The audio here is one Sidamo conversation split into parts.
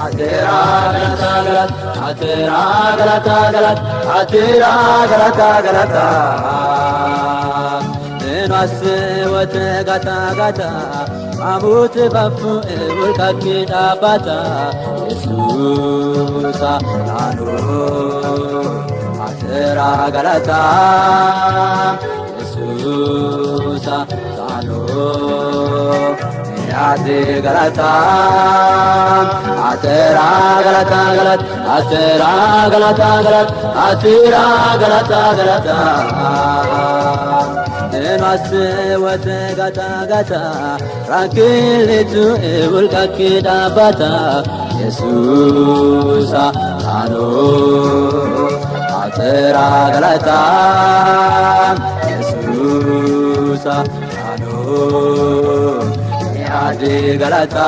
Atera galata galata atera galata galata atera galata galata Enas wote gata gata አሙት ባፉ ውልቃኪ ዳባታ የሱሳ ናኑ አትራ ገለታ የሱሳ ታኑ ያዚ ገለታ አትራ ገለታ ገለት አትራ ገለታ ገለት አትራ ገለታ ገለታ Emas wote gata gata rakilitu ulkaki dabata Yesusa tano atera galata Yesusa tano yaadi galata.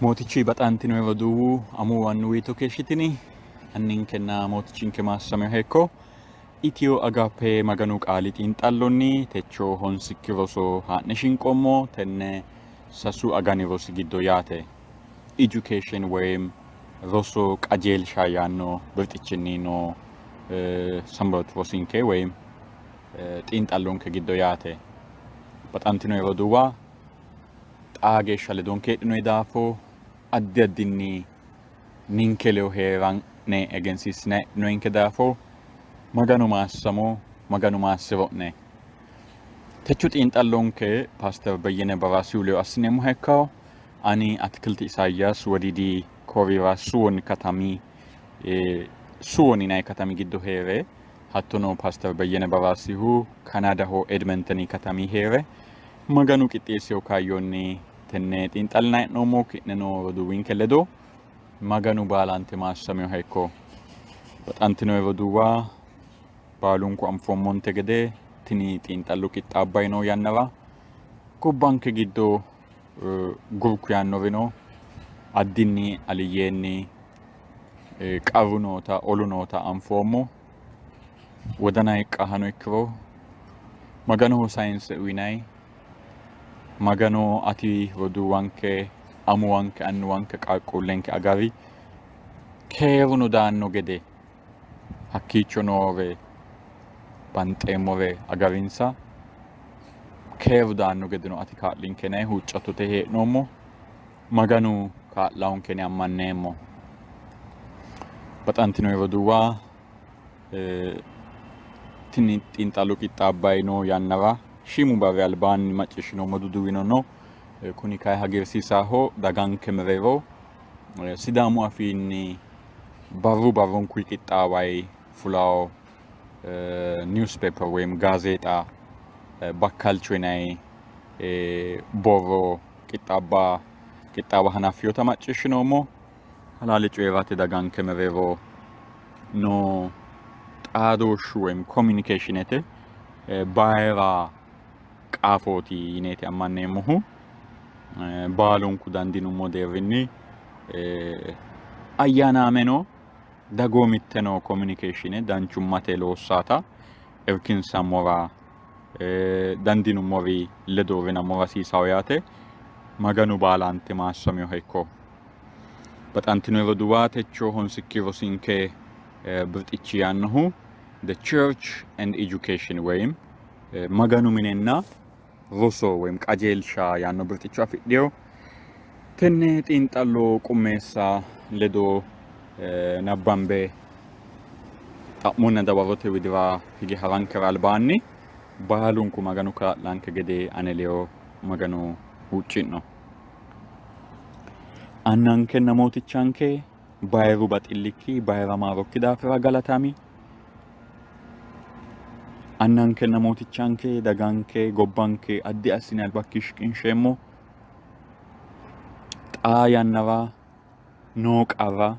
Mootichi baxantino roduuwu amuwu annuwi hiitto keeshshitini? Anninkenna Mootichinke maassaminoha ikko. Itiyo Agape Maganu Qaali xiinxallonni techo honsikki roso haa'ne shinqoommo, tenne sasu agani rosi giddo yaate. Education woyim roso qajeelsha yaanno birxichinni noo sambatu rosinke woyim xiinxallonke giddo yaate. Baxantino roduuwa xaa geeshsha ledonke heedhinoyi daafo addi addinni ninke ledo hee'ra'ne egensiissinoenke daafo Maganu maassamo, Maganu maassi'ro'ne. Techo xiinxallonke Paaster Beyyene Baraasihu ledo assineemmoha ikkanno. Ani Atikilti Isaayyaas Wodiidi Kooriyira Suwon katami Suwon yinanni katami giddo hee're hattono Paaster Beyyene Baraasihu Kanaadaho Edmenteni katami hee're Maganu qixxeessino kaayyonni tenne xiinxallinanni hee'noommo. Ki'neno roduuwinke ledo Maganu baalante maassaminoha ikko. Baxantino roduuwa, baalunku anfoommonte gede tini xiinxallo qixxaabbanni noo yannara gobbanke giddo gurku yaannori no. Addinni aliyyeenni qarru noota, olu noota anfoommo. Wodana hiiqqahano ikkiro Maganoho sayinse uyinanni. Magano ati roduuwanke, amuwanke, annuwanke, qaaqquullenke agari. Keeruno daanno gede hakkiicho noore banxeemmore agarinsa. Keeru daanno gedeno ati kaa'linke yinanni huuccattote hee'noommo. Maganu kaa'laonke yine ammanneemmo. Baxantino roduuwa, tini xiinxallo qixxaabbanni noo yannara shiimu barri albaanni macciishshinoommo duduwino no. Kuni kayi hagiirsiisaho daganke mereero Sidaamu afiinni barru barrunkuyi qixxaawayi fulawo newspaper woyim gaazeexa Bakkalcho yinayi borro qixxaabba qixxaawa hanaffinota macciishshinoommo. Halaale coyi'rate daganke mereero noo xaadooshshu woyim communicationete bayira qaafooti yineeti ammanneemmohu. Baalunku dandiinummo deerrinni ayyaanaameno dagoomitteno communication danchummate loossata irkinsammora dandiinummori ledo uurrinammora hasiisawo yaate. Maganu baalante maassaminoha ikko. Baxantino roduuwa techo honsikki rosinke birxichi yaannohu The Church and Education woyim Maganu minenna roso woyim qajeelsha yaanno birxicho afidhino. Tenne xiinxallo qummeessa ledo nabbambe xa'monna dawarote widira hige harankera albaanni baalunku Maganu kaa'lanke gede ane ledo Magano huucci'no. Annankenna Mootichanke bayiru baxillikki bayira maarokki daafira galatami. Annankenna Mootichanke daganke gobbanke addi assine albakki shiqinsheemmo. Xaa yannara noo qarra,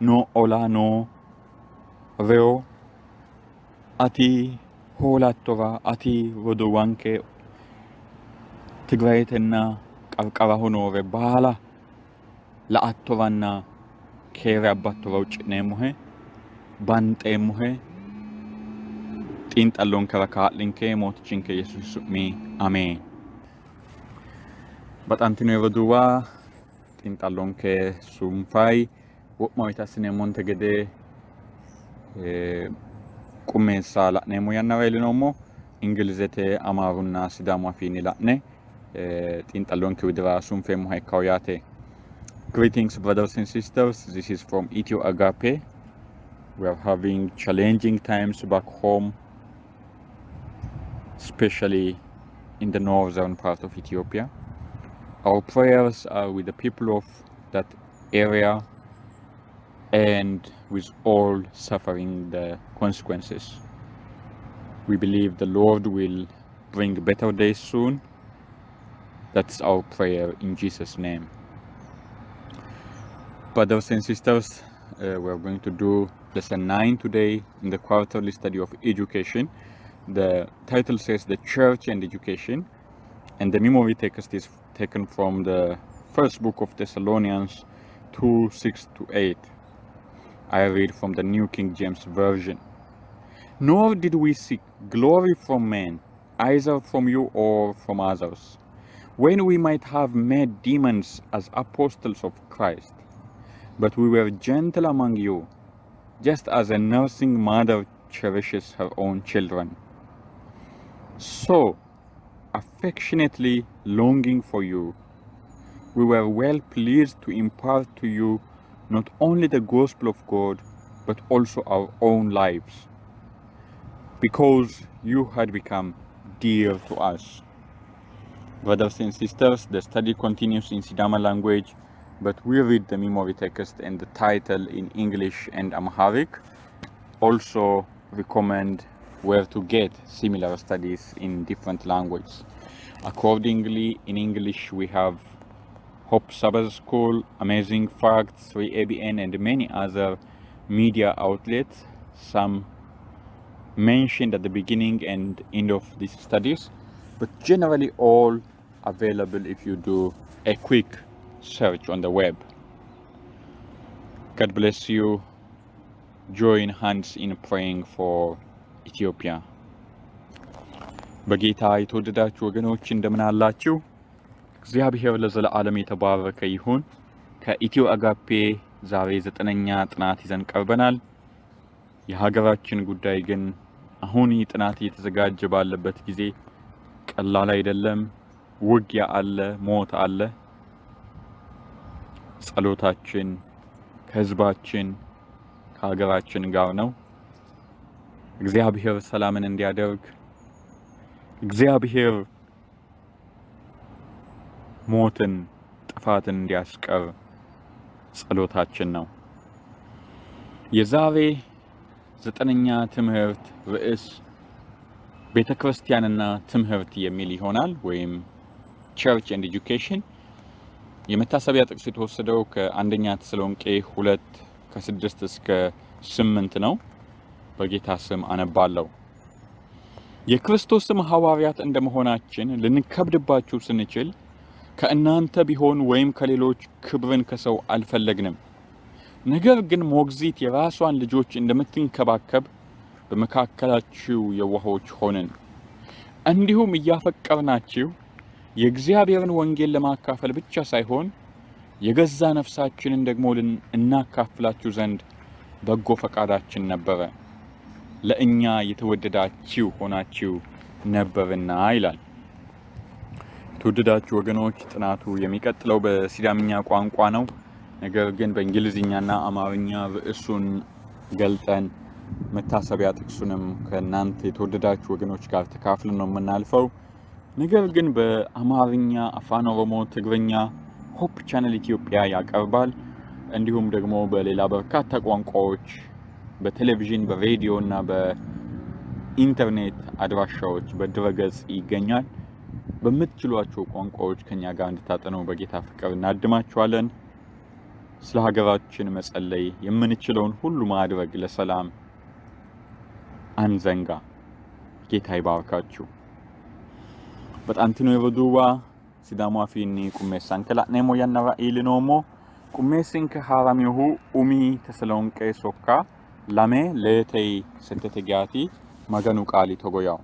noo ola, noo reyo ati hoolattora ati roduuwanke Tigrayetenna qarqaraho noore baala la''attoranna keere abbattora huucci'neemmohe, banxeemmohe, xiinxallonkera kaa'linke, Mootichinke Yesuusi su'mi ameen. Baxantino roduuwa xiinxallonke sunfay wo'ma woyte assineemmonte gede qummeessa la'neemmo yannara iillinoommo. Ingilizete, Amaarunna Sidaamu afiinni la'ne xiinxallonke widira sunfeemmoha ikkawo yaate. Greetings brothers and sisters, this is from Ethio Agape. We are having challenging times back home, especially in the northern part of Ethiopia. Our prayers are with the people of that area and with all suffering the consequences. We believe the Lord will bring better days soon. That's our prayer in Jesus' name. Brothers and sisters, we are going to do lesson 9 today in the quarterly study of education. The title says The Church and Education, and the memory text is taken from the first book of Thessalonians 2:6 to 8. I read from the New King James Version. Nor did we seek glory from men, either from you or from others, when we might have made demands as apostles of Christ. But we were gentle among you, just as a nursing mother cherishes her own children. So, affectionately longing for you, we were well pleased to impart to you not only the gospel of God, but also our own lives, because you had become dear to us. Brothers and sisters, the study continues in Sidama language, but we read the memory text and the title in English and Amharic. Also recommend where to get similar studies in different languages. Accordingly, in English we have Hope Sabbath School, Amazing Facts, 3ABN, and many other media outlets. Some mentioned at the beginning and end of these studies, but generally all available if you do a quick search on the web. God bless you. Join hands in praying for Ethiopia. በጌታ የተወደዳችሁ ወገኖች እንደምን አላችሁ? እግዚአብሔር ለዘለዓለም የተባረከ ይሁን። ከኢትዮ አጋፔ ዛሬ ዘጠነኛ ጥናት ይዘን ቀርበናል። የሀገራችን ጉዳይ ግን አሁን ይህ ጥናት እየተዘጋጀ ባለበት ጊዜ ቀላል አይደለም። ውጊያ አለ፣ ሞት አለ። ጸሎታችን ከህዝባችን ከሀገራችን ጋር ነው። እግዚአብሔር ሰላምን እንዲያደርግ፣ እግዚአብሔር ሞትን፣ ጥፋትን እንዲያስቀር ጸሎታችን ነው። የዛሬ ዘጠነኛ ትምህርት ርዕስ ቤተ ክርስቲያንና ትምህርት የሚል ይሆናል፣ ወይም church and education። የመታሰቢያ ጥቅስ የተወሰደው ከአንደኛ ተሰሎንቄ 2 ከ6 እስከ 8 ነው። በጌታ ስም አነባለሁ። የክርስቶስም ሐዋርያት እንደመሆናችን ልንከብድባችሁ ስንችል ከእናንተ ቢሆን ወይም ከሌሎች ክብርን ከሰው አልፈለግንም። ነገር ግን ሞግዚት የራሷን ልጆች እንደምትንከባከብ በመካከላችሁ የዋሆች ሆንን። እንዲሁም እያፈቀርናችሁ የእግዚአብሔርን ወንጌል ለማካፈል ብቻ ሳይሆን የገዛ ነፍሳችንን ደግሞ እናካፍላችሁ ዘንድ በጎ ፈቃዳችን ነበረ፣ ለእኛ የተወደዳችሁ ሆናችሁ ነበርና ይላል። የተወደዳችሁ ወገኖች፣ ጥናቱ የሚቀጥለው በሲዳምኛ ቋንቋ ነው። ነገር ግን በእንግሊዝኛና አማርኛ ርዕሱን ገልጠን መታሰቢያ ጥቅሱንም ከእናንተ የተወደዳችሁ ወገኖች ጋር ተካፍለን ነው የምናልፈው። ነገር ግን በአማርኛ፣ አፋን ኦሮሞ፣ ትግርኛ Hope Channel ኢትዮጵያ ያቀርባል። እንዲሁም ደግሞ በሌላ በርካታ ቋንቋዎች በቴሌቪዥን፣ በሬዲዮ እና በኢንተርኔት አድራሻዎች በድረገጽ ይገኛል። በምትችሏቸው ቋንቋዎች ከኛ ጋር እንድታጠኑ በጌታ ፍቅር እናድማችኋለን። ስለ ሀገራችን መጸለይ፣ የምንችለውን ሁሉ ማድረግ ለሰላም አንዘንጋ። ጌታ ይባርካችሁ። Baxantino roduuwa, Sidaamu afiinni qummeessanke la'neemmo yannara iillinoommo. Qummeessinke haaraminohu umi Teselonqe sokka 2 2:6 geati. Maganu qaali togo yawo.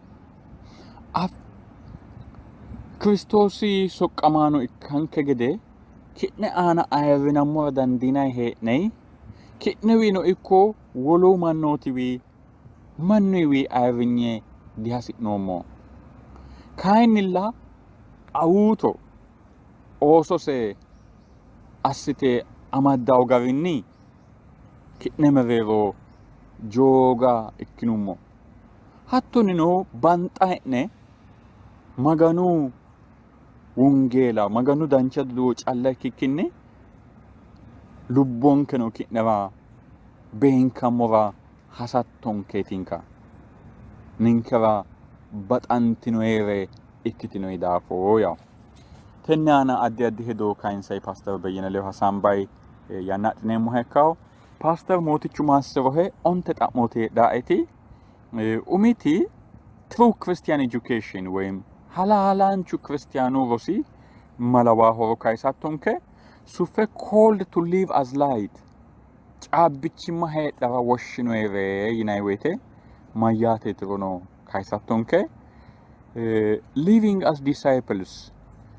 Kiristoosi soqqamaano ikkanke gede ki'ne aana ayirrinammora dandiinanni hee'nenni ki'newiino ikko wolu mannootiwii mannuyiwii ayirrinye dihasi'noommo. Kayinnilla awuuto oosose assite amaddanno garinni ki'ne mereero jooga ikkinummo. Hattonnino banxayi'ne Maganu wongeela, Maganu dancha duduwo calla ikkikkinni lubbonkeno ki'nera beenkammora hasattonkeetinka. Ninkera baxantinoyere ikkitinoyi daafo yawo. Tenne aana addi addi hedo kayinsayi Paaster Beyyene ledo hasaambayi yanna adhineemmoha ikkawo. Paaster Mootichu maassirohe onte xa'mooti heedhaeti. Umiti True Christian Education woyim halaalaanchu kiristiyaanu rosi malawaa horo kayisattonke. Suffe Called to Live as Light caabbichimma heedhara woshshinoyere yinanni woyite mayyaateetirono kayisattonke. Living as Disciples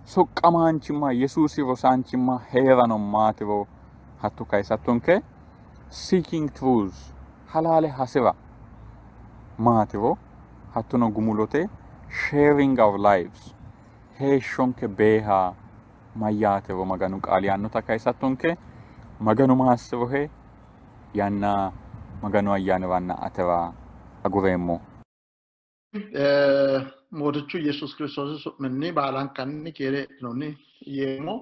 soqqamaanchimma Yesuusi rosaanchimma hee'rano maatiro hatto kayisattonke. Seeking Truth halaale hasi'ra maatiro hattono gumulote Sharing Our Lives heeshshonke beeha mayyaatero Maganu qaali yaannota kayisattonke. Maganu maassirohe yanna Maganu ayyaaniranna atera agureemmo. Mootichu Yesuusi Kiristoosi su'minni baalankanni keere heedhinoonni yeemmo.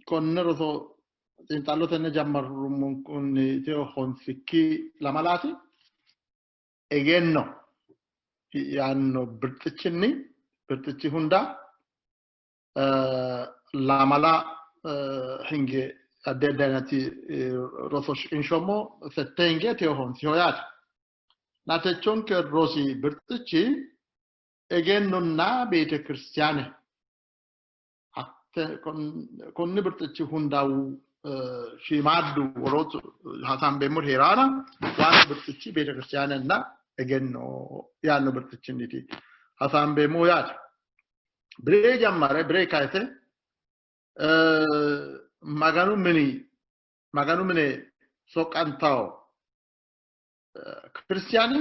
Konne roso xiinxallotenni jammarrummonkunni teo honsikki lamalaati. Egenno yaanno birxichinni birxichi hunda lamala hinge addi addi ayinati roso shiqinshoommo sette hinge teo honsiho yaate. Natechonke rosi birxichi egennonna beetekiristiyaane konni birxichi hunda shiimaaddu wolootu hasaambeemmori hee'raana waannu birxichi beetekiristiyaanenna egenno yaanno birxichinniiti hasaambeemmohu yaate. Biree jammare biree kayise Maganu mini Maganu mine soqqantawo kiristiyaani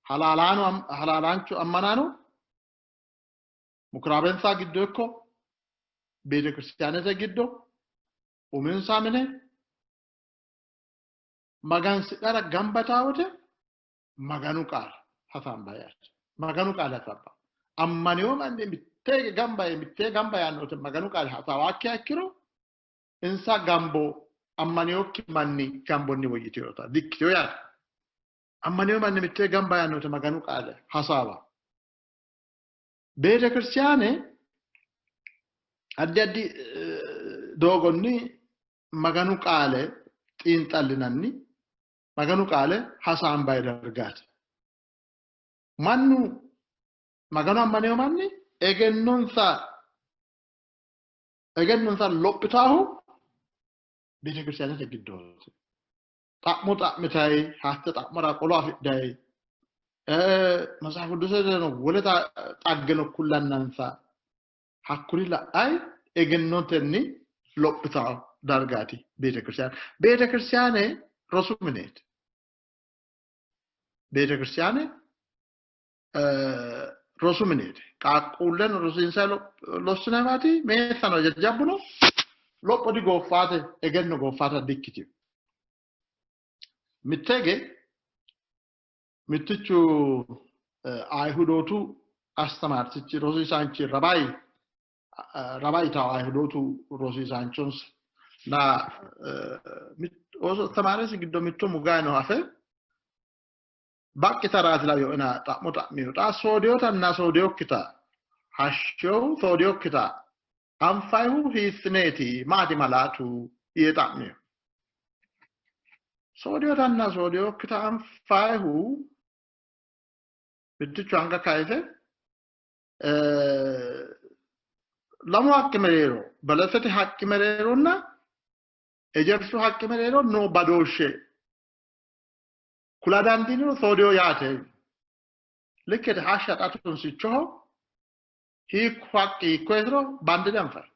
halaalaano halaalaancho ammanaano mukuraabensa giddo ikko beetekiristiyaanete giddo uminsa mine magansidhara gamba yitaa wote Maganu qaale hasaamba yaate. Maganu qaale hasaabba. Ammanino manni mittee gamba yee mittee gamba yaanno wote Maganu qaale hasaawakkiha ikkiro insa gambo ammaninokki manni gambonni woyyitinota dikkitino yaate. Ammanino manni mittee gamba yaanno wote Maganu qaale hasaawa. Beetekiristiyaane addi addi doogonni Maganu qaale xiinxallinanni Maganu qaale hasaambayi dargaati. Mannu Maganu ammanino manni egennonsa egennonsa lophitaahu beetekiristiyaanete giddooti. Xa'mo xa'mitayi hatte xa'mora qolo afidhayi Matsaaf Qidduseteno wole xaggeno kullannansa hakkuri la'ayi egennotenni lophitawo dargaati beetekiristiyaane. Beetekiristiyaane rosu mineeti. Beetekiristiyaane rosu mineeti. Qaaqquulleno rosiinsayi lossinaywaati, meessano jajjabbuno lopho digooffaate, egenno gooffaata dikkitino. Mitte hige mittichu Ayihudootu astamaartichi rosiisaanchi Rabayi Rabayi yitawo Ayihudootu rosiisaanchonsa na ooso tamaaresi giddo mitto mugayi no afe baqqi taraati lawiyoena xa'mo xa'miyo. Xa soodiyotanna soodiyokkita hashshewu soodiyokkita anfayihu hiissineeti maati malaatu yee xa'miyo. Soodiyotanna soodiyokkita anfayihu mittichu anga kayise lamu haqqi mereero balasete haqqi mereeronna ejersu haqqi mereero noo badooshshe kula dandiiniro soodiyo yaate. Likkete hashsha xa tunsichoho hiikku haqqi hiikkoyetiro bande dianfanni.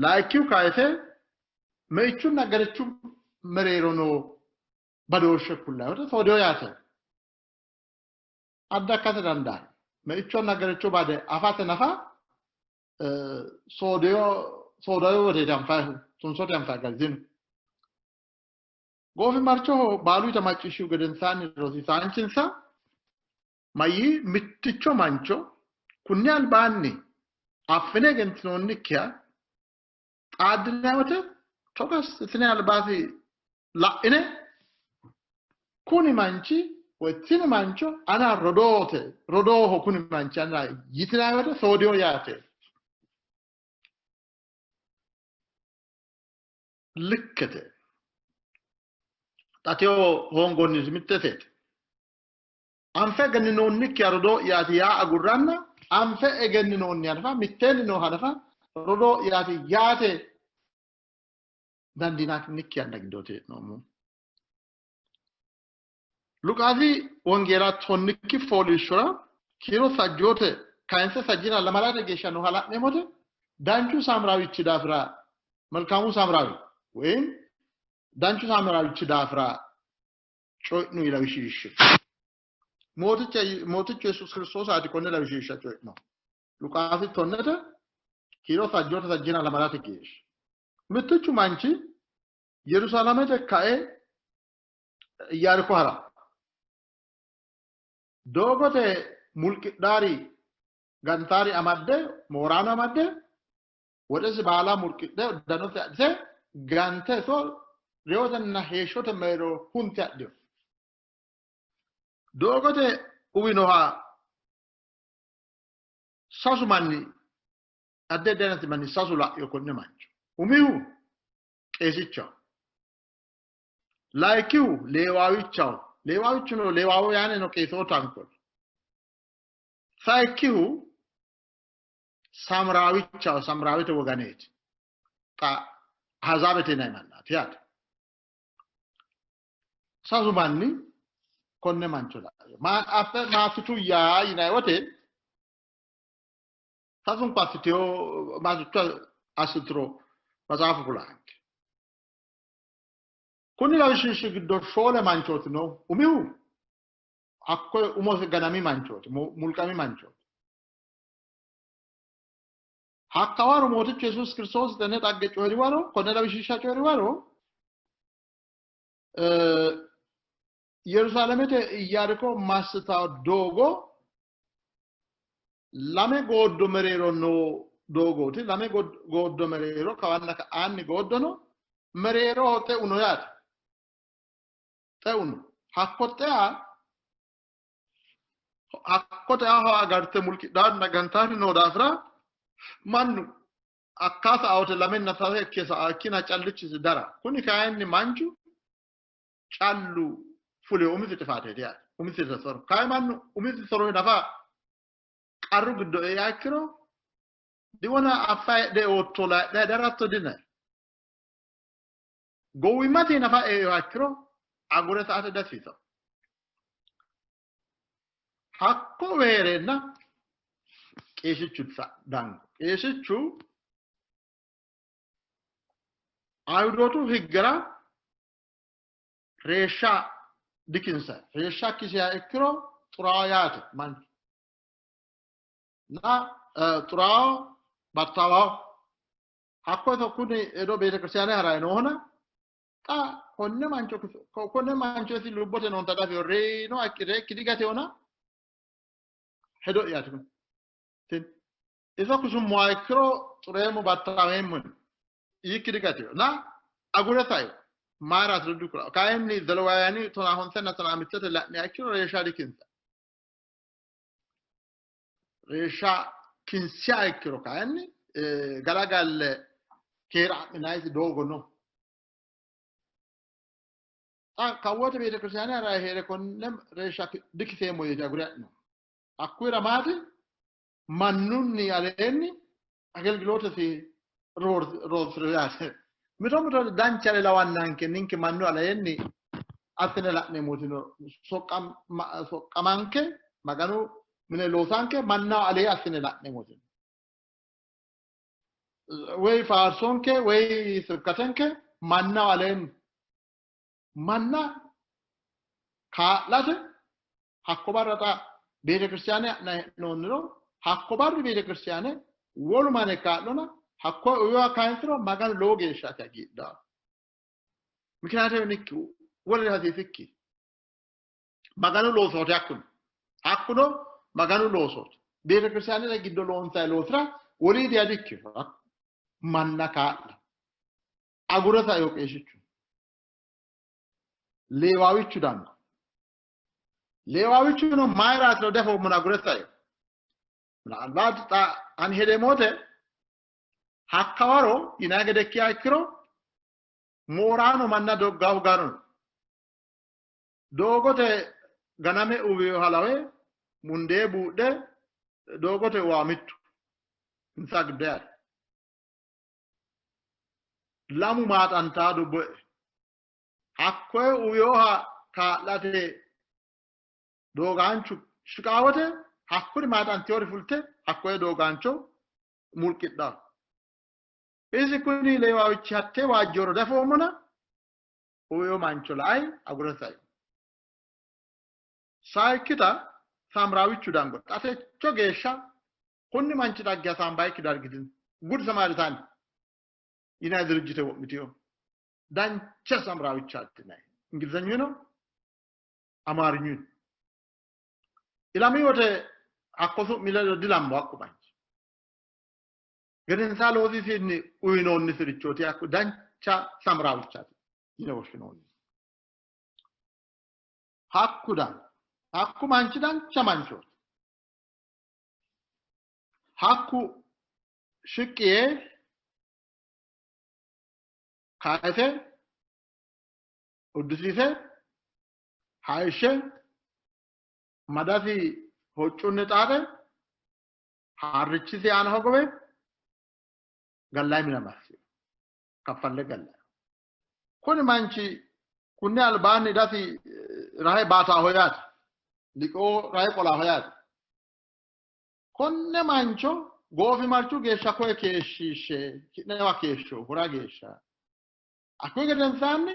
Layikkihu kayise meichunna gerechu mereero noo badooshshe kullanni wote soodiyo yaate. Adda ikkate dandaanno. Meichonna gerecho bade afate nafa soodiyo soodayo woteeti anfannihu tunsote anfanni gari dino. Goofimarchoho baaluyita macciishshihu gedensaanni rosiisaanchinsa mayyii mitticho mancho kunni albaanni affine egentinoonnikkiha xaaddinanni wote togo assitine albasi la'ine kuni manchi woy tini mancho ana rodoote rodooho kuni manchi anera yitinanni wote soodiyo yaate. Likkete. Xateo hoongoonniti mitteteeti. Anfe egenninoonnikkiha rodoo'yaati yaa agurranna anfe egenninoonniha nafa mitteenni nooha nafa rodoo'yaati yaate dandiinannikki yanna giddooti hee'noommohu. Luqaasi Wongeela tonnikki fooliishshora kiiro sajjoote kayinse sajjina lamalate geeshsha nooha la'neemmote danchu Saamraawichi daafira መልካሙ ሳምራዊ ወይም danchu Saamraawichi daafira coyi'nu lawishshiishshe Mootichu Yesuus Kiristoosaati konne lawishshiishsha coyi'no. Luqaasi tonnete kiiro sajjoote sajjina lamalate geeshsha. Mittichu manchi Yerusaalamete kae Iyyaarko ha'ra. Doogote mulqidhaari gantaari amadde mooraano amadde woxesi baala mulqidhe uddanosi adhite gante iso reyotenna heeshshote mereero hunte adhino. Doogote uwinoha sasu manni addi addi aynati manni sasu la'ino konne mancho. Umihu qeesichaho. Layikkihu Leewaawichaho. Leewaawichuno Leewaawiyaaneno qeesootankolla. Sayikkihu Saamraawichaho, Saamraawete woganeeti. Xa Ahazaabete yinanni mannaati yaate. Sasu manni konne mancho la'ino. Maasituyya yinanni wote sasunku assiteyo maasicho assituro maxaafu kulanke. Kunni lawishshi giddo shoole manchooti no. Umihu hakkoye umosi ganami manchooti, mulqami manchooti. Hakkawaro Mootichu Yesuusi Kiristoosi tenne xagge coyi'ri waro, konne lawishsha coyi'ri waro, Yerusaalamete Iyyaarko massitanno doogo lame gooddo mereero noo doogooti. Lame gooddo mereero kawanna ka'aanni gooddo no. Mereeroho xeu no yaate. Xeu no. Hakko xea hakko xeaho agarte mulqidhanna gantaari noo daafira mannu hakkaa sa'awote lamenna sase ikke sa'a ikkina callichisi dara. Kuni kayinni manchu callu fule umisi xifaateeti yaate. Umisi soro. Kayi mannu umisi soro nafa qarru giddo eia ikkiro diwona affa heedhe ootto layidhe daratto dina. Gowwimmate nafa eia ikkiro agure sa'ate dasiisanno. Hakko hee'reenna qeesichu dango. Qeesichu Ayihudootu higgera reeshsha dikinsanni. Reeshsha kisiha ikkiro xuraawo yaate manchu. Na xuraawo battaawaho. Hakko iso kuni edo beetekiristiyaane harayi noohona xa konne mancho konne mancho isi lubbote noonta dafino reyino reekki digatewona hedo'yaati kuni. Iso kisummoha ikkiro xureemmo battaaweemmo yiikki digatino. Na agure saino. Mayiraatiro dikula. Kayinni Zelewaawuyaani tonaa honsenna tonaa mittete la'niha ikkiro reeshsha dikinsa. Reeshsha kinsiha ikkiro kayinni galagalle keeraa'minayisi doogo no. Xa kawoote beetekiristiyaane harayi hee're konne reeshsha dikiseemmo yeeti agure adhino. Hakkuyira maati mannunni aleenni agelgilootesi roorsi'ro yaate. Mito mito danchare lawannanke ninke mannu aleenni assine la'neemmoti no. Soqqamanke Maganu mine loosanke mannaho alee assine la'neemmoti no. Woy faarsonke woy sibkatenke mannaho aleenni manna kaa'late hakko barra xa beetekiristiyaane ha'nanni hee'noonniro hakko barri beetekiristiyaane wolu manni kaa'lona hakko uyiwa kayinsiro Maganu lowo geeshsha ati hagiidhanno. Mikinaate nikki wolere hasiisikki Maganu loosooti hakkuno. Hakkuno Maganu loosooti. Beetekiristiyaanete giddo loonsanni loosira woliidiha dikkino. Manna kaa'la. Agure saino qeesichu. Leewaawichu dango. Leewaawichuno mayiraatiro diafoommona agure saino. ምናልባት ani hedeemmote hakkawaro yinanni gede ikkiha ikkiro mooraano manna doggaahu garo no. Doogote ganame uwinoha lawe mundee buudhe doogote uwa mittu insa giddo yaate. Lamu maaxantaa dubbo e'e hakkoye uwinoha kaa'late doogaanchu shiqaa wote hakkuri maaxantinori fulte hakkoye doogaancho mulqidhanno. Isi kuni Leewaawichi hattee waajjoro diafoommona uwino mancho lae agure sai. Sayikkita Saamraawichu dango xa techo geeshsha kunni manchi dhagge hasaambayikki dargi dino. Good Samaritan yinanni dirijjite wo'mitino. Dancha Saamraawichaati yinanni. Ingilizanyuno Amaarinyuno. Ilami wote hakko su'mi ledo dilambo hakku manchi. Gedensaa loosisinni uyinoonnisirichooti hakku dancha Saamraawichaati yine woshshinoonni. Hakku dan hakku manchi dancha manchooti. Hakku shiqqi yee kayise uddisiise hayishshe madasi hoccunni xaaxe harrichisi aana hogowe gallayi mine massi kaffalle gallayi. Kuni manchi kunni albaanni dasi rahe baataaho yaate, liqoo rahe qolaaho yaate. Konne mancho goofimarchu geeshsha koye keeshshiishshe ki'newa keeshsho hura geeshsha. Hakkuyi gedensaanni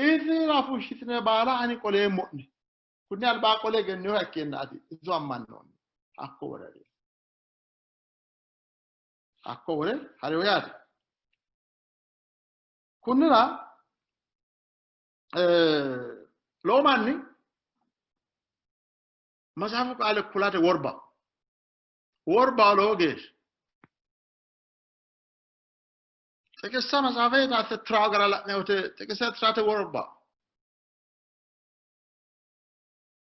isira fushshitine baala ani qoleemmo'ne. Kunni albaa qole egenninoha ikkeennaati iso ammannoonni. Hakko wore hakko wore hariho yaate. Kunnira lowo manni Matsaafu qaale kulate worba. Worbaho lowo geeshsha. Xiqissa matsaafa yitaate tiraa gara la'ne wote xiqissa tirate worba.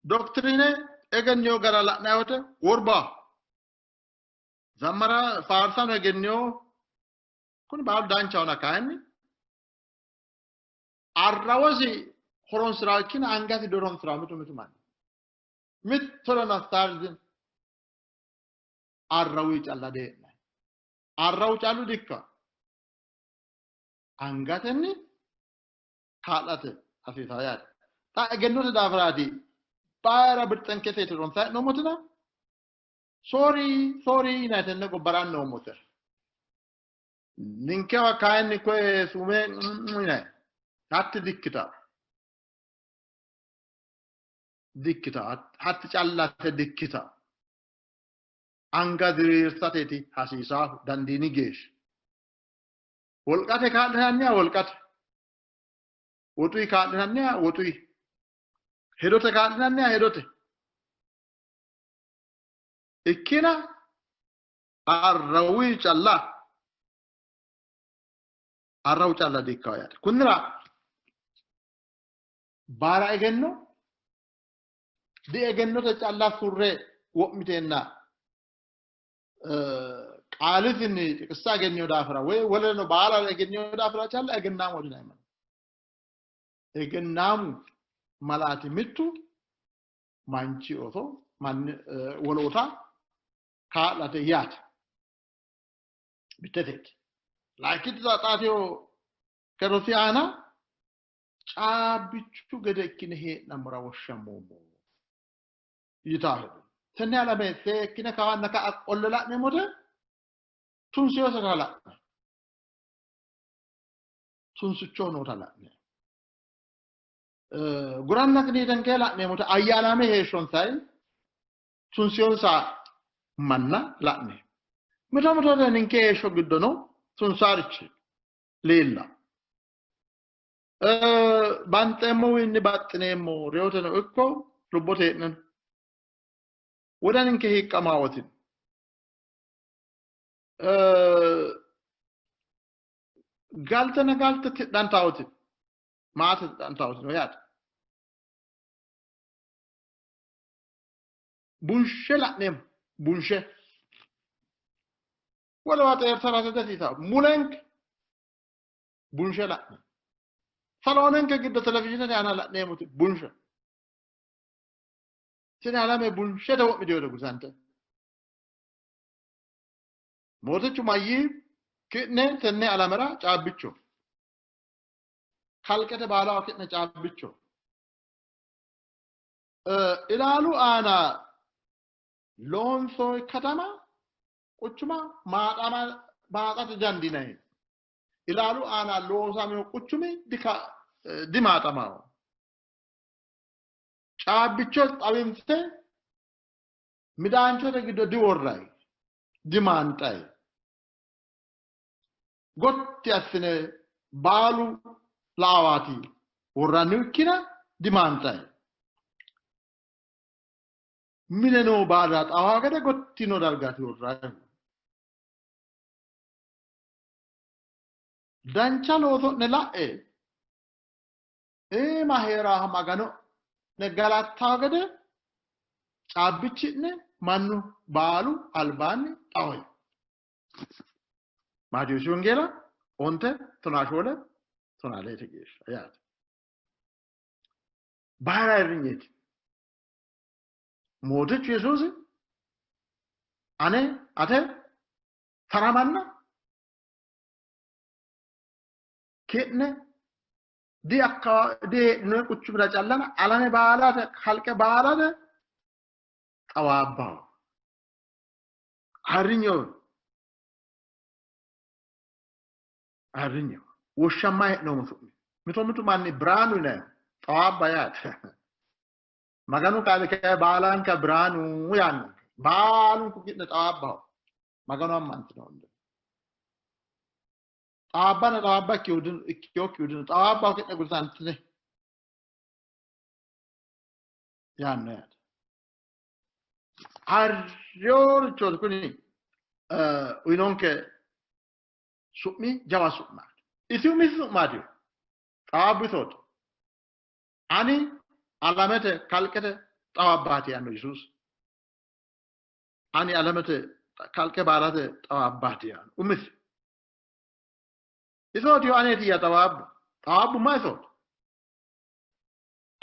Doktiriine egenniyo gara la'ne wote worba. Zammara faarsano egenniyo kuni baalu danchahona kayinni arrawosi horonsi'ra ikkina angasi dihoronsi'ra mitu mitu manni. Mittoreno assaarizin arrawuyi calla dee'nay. Arrawu callu dikka. Angatenni kaa'late hasiisaa yaate. Xa egennote daafiraati bayira birxenke seeti ronsa hee'noommotina soori soori yinanni tenne gobbara noommote. Ninkewa kayinni koye suume yinanni. Hatti dikkita. Dikkita. Hatti callate dikkita. Anga diriirsateeti hasiisaahu dandiini geeshsha. Wolqate kaa'linanniha wolqate. Woxuyi kaa'linanniha woxuyi. Hedote kaa'linanniha hedote. Ikkina arrawuyi calla arrawu calla diikkawo yaate. Kunnira baara egenno diegennote calla surre wo'miteenna qaalisinni xiqissa egennino daafira woy woleno baala egennino daafira calla egennaamu dineemmo. Egennaamu malaati mittu manchi ooso manni woloota kaa'late yaate. Mitteteeti. Layinkiti xaaxiyo kerosi aana Caabbichu gede ikkine hee'nammora woshshammoommo yitaa hedo. Tenne alame seekkine kawanna ka'a qolle la'neemmote tunsiyooseta la'ne tunsicho noota la'ne guranna qiniitenke la'neemmote ayyaanaame heeshshonsay tunsiyonsa manna la'ne mito mitote ninke heeshsho giddono tunsaarichi leella banxeemmowiinni baxxineemmo reyoteno ikko lubbote hee'neno wodaninke hiiqqamaawotin galtena galte tidhantawotin maate tidhantawotin yaate bunshe la'neemmo bunshe wolewa xeertarate dasiisa mulenke bunshe la'ne saloonenke giddo televizhiinete aana la'neemmoti bunshe tini alame bunshete wo'mitinote gusante mootichu mayyii ki'ne tenne alamera caabbicho kalqete baalaho ki'ne caabbicho ilaalu aana loonsoonni katama quchuma maaxama maaxate dandiinanni. Ilaalu aana loosamino quchumi dimaaxamanno. Caabbicho xawinse midaanchote giddo diworrayi, dimaanxayi. Gotti assine baalu laawaati worrannihu ikkina dimaanxayi. Mine noo baala xawaa gede gottino dargaati worrayihu. Dancha looso'ne la'e iima hee'raaha Magano'ne galattawo gede caabbichi'ne mannu baalu albaanni xawoy. Maatewoosi Wongeela onte tonaa shoole tonaa leete geeshsha yaate. Bayira ayirrinyeeti. Mootichu Yesuusi ane ate faramanna ki'ne di diheedhinoonni quchumira callana alame baalate kalqe baalate xawaabbaho. Ayirrinyeho. Ayirrinyeho. Woshshamma hee'noommo su'mi. Mito mitu manni Biraanu yinanni xawaabba yaate. Maganu qaali kayi baalanka Biraanu yaannonke. Baalunku ki'ne xawaabbaho. Maganu ammantinoonni. Xawaabbana xawaabba ikkiyokkihu dino. Xawaabbaho ki'ne gusantine yaanno yaate. Harriyoorichooti kuni uyinonke su'mi jawa su'maati. Isi umisi su'maati. Xawaabbu isooti. Ani alamete kalqete xawaabbaati yaanno Yesuusi. Ani alamete kalqe baalate xawaabbaati yaanno umisi. Isooti aneeti ya xawaabbu. Xawaabbu ma isooti.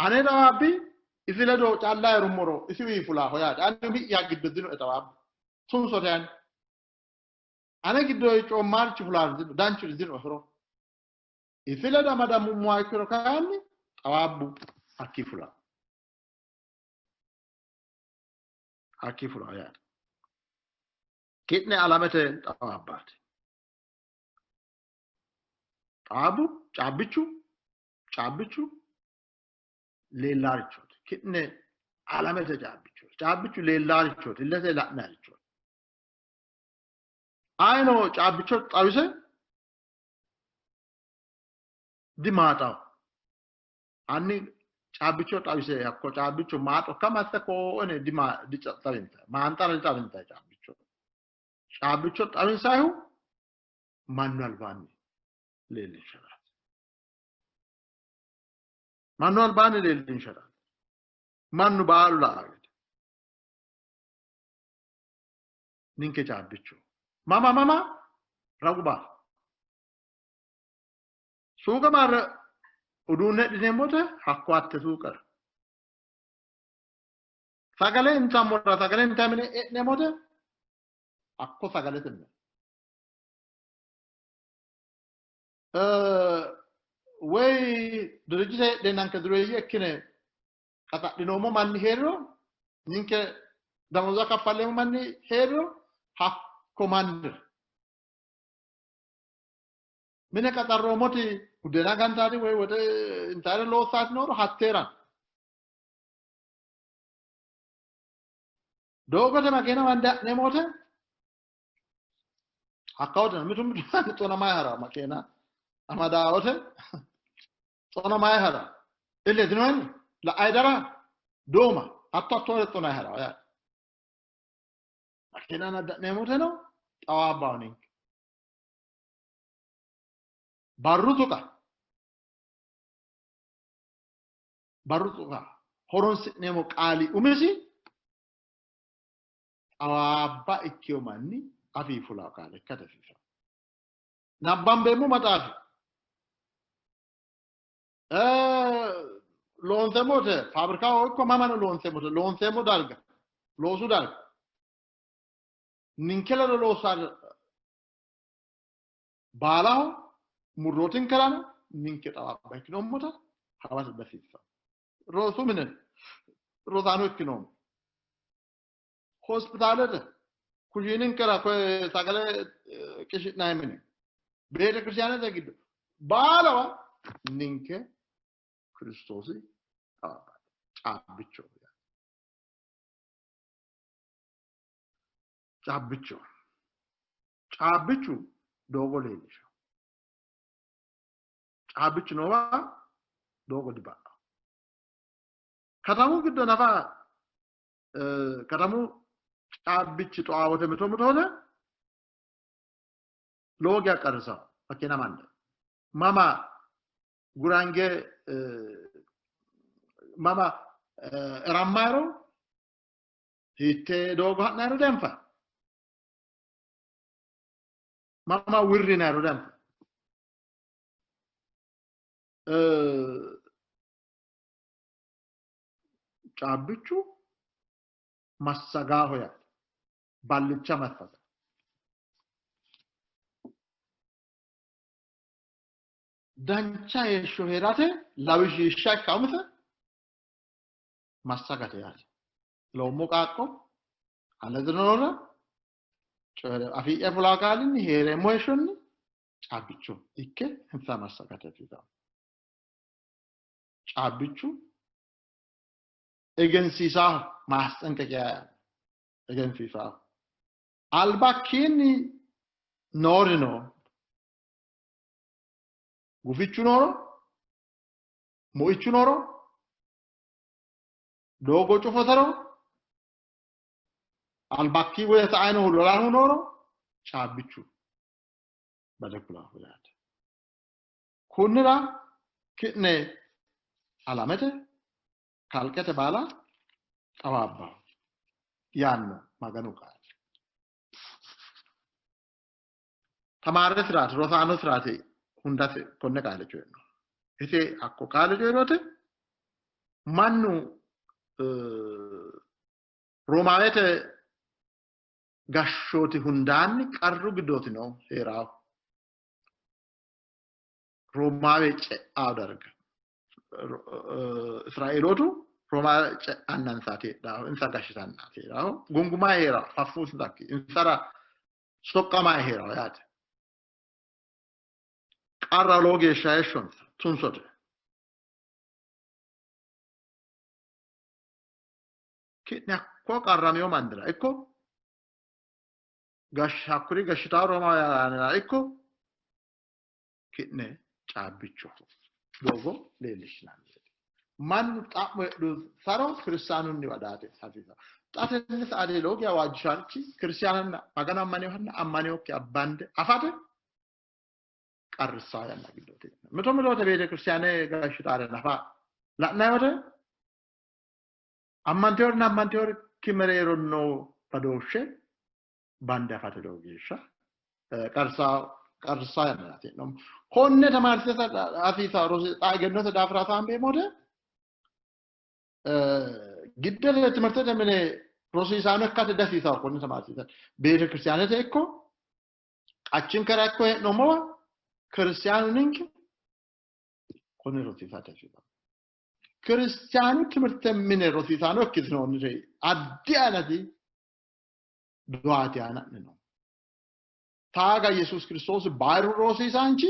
Ane xawaabbi isi ledo calla heerummoro isiwii fulaaho yaate. Ani umi'ya giddo dinoe xawaabbu. Tunsote ani. Ane giddo coommaarichi fulaari dino, danchuri dino horo. Isi ledo amadamummoha ikkiro kayinni xawaabbu hakkii fulaa. Hakkii fulaa yaate. Ki'ne alamete xawaabbaati. Xawaabbu caabbichu caabbichu leellaarichooti. Ki'ne alamete caabbichooti. Caabbichu leellaarichooti. Illete la'narichooti. Ayino caabbicho xawise dimaaxawo. Hanni caabbicho xawise hakko caabbicho maaxo kamasse koo'one dixawinsa. Maanxara dixawinsa caabbicho. Caabbicho xawinsayihu mannu albaanni leellinsharaati. Mannu albaanni leellinsharaati. Mannu baalu la'a gede. Ninke caabbicho. Mama mama ragu baala. Suuqa marre uduunne hidhineemmote hakko hatte suuqara. Sagale intammora sagale intanni mine e'neemmote hakko sagalete mine. Woy dirijjite heedheennanke dureeyye ikkine qaxadhinoommo manni hee'riro, ninke damoza kaffalleemmo manni hee'riro, hakko mannira. Mine qaxarroommoti buddeena gantaati woy woxe intaare loossaati nooro hatteera. Doogote makeena mande ha'neemmo wote hakka wote mitu mitu manni xonamayi hara makeena amadaa wote xonamayi hara ille dinoyini la'ayi dara dooma hatto hattoore xonayi hara yaate. Makeena nadda'neemmo woteno xawaabbaho ninke. Barru tuqa barru tuqa horonsi'neemmo qaali umisi xawaabba ikkino manni afii fulaa qaale ikkate hasiisanno. Nabbambeemmo maxaafi loonseemmo wote faabirikaho ikko mamano loonseemmo wote loonseemmo darga loosu darga ninke ledo loossa baalaho murrootinkerano ninke xawaabba ikkinoommota hawate dihasiissanno. Rosu mine rosaano ikkinoommo. Hospitaalete kushiininkera koye sagale qishi'nanni mine beetekiristiyaanete giddo baalawa ninke Kiristoosi xawaabbaati, caabbichoho yaate. Caabbicho. Caabbichu doogo leellishanno. Caabbichu noowa doogo diba'anno. Katamu giddo nafa katamu caabbichi xoa wote mito mito wote lowo geya qarrisanno makiina mande. Mama gurange mama erammayro hiittee doogo ha'nayro dianfanni. Mama wirrinayro dianfanni. Caabbichu massagaaho yaate. Ballicha massaga. Dancha heeshsho hee'rate lawishsha ikka umise massagate yaate. Loommo qaaqqo aledo noora coyi're afii'ya fulaa qaalinni hee'reemmo heeshshonni caabbicho ikke insa massagate hasiisanno. Caabbichu egensiisaaho maasxenqeqiya yaanno egensiisaaho. Albakkiinni noori no gufichu nooro muichu nooro doogo cufotero albakkii woy sa'ayinohu lolahu nooro caabbichu bade kulahu yaate. Kunnira ki'ne alamete kalqete baala xawaabbaho yaanno Maganu qaali. Tamaare siraati rosaano siraati hundase konne qaale coyi'no. Isi hakko qaale coyi'rote mannu Roomaawete gashshooti hundaanni qarru giddooti no hee'raahu. Roomaawe ce'aa darga. Israeelootu Roomaawe ce'annansaati heedhaahu, insa gashshitannaati hee'raahu. Gungumaa hee'raahu, faffuusinsakki, insara soqqamaa hee'raahu yaate. Qarra lowo geeshsha heeshshonsa tunsote. Ki'ne hakko qarramino mannira ikko hakkuri gashshitawo Roomaawuyaanira ikko ki'ne caabbichoho doogo leellishshinanni. Mannu xa'mo heedhunsaro kiristaanunniwa daate hasiisanno. Xa tenne saate lowo geya waajjishaarichi kiristaananna Magano ammaninohanna ammaninokki abbande afate qarrissawo yanna giddooti. Mito mito wote beetekiristaane gashshitaare nafa la'nanni wote ammanteyorinna ammanteyorikki mereero noo badooshshe bande afate lowo geeshsha qarrissawo yannaraati hee'noommo. Konne tamaarsiisa hasiisa xa egennote daafira hasaambeemmo wote giddete timirtete mine rosiisaano ikkate dihasiisawo konne tamaarsiisa. Beetekiristaanete ikko qachinkera ikko hee'noommowa kiristaanu ninke Konne rosiisate hasiisanno. Kiristaanu timirte mine rosiisaano ikkitinoonnire addi anati duwaati aana'ne no. Taaga Yesuus Kiristoosi bayiru rosiisaanchi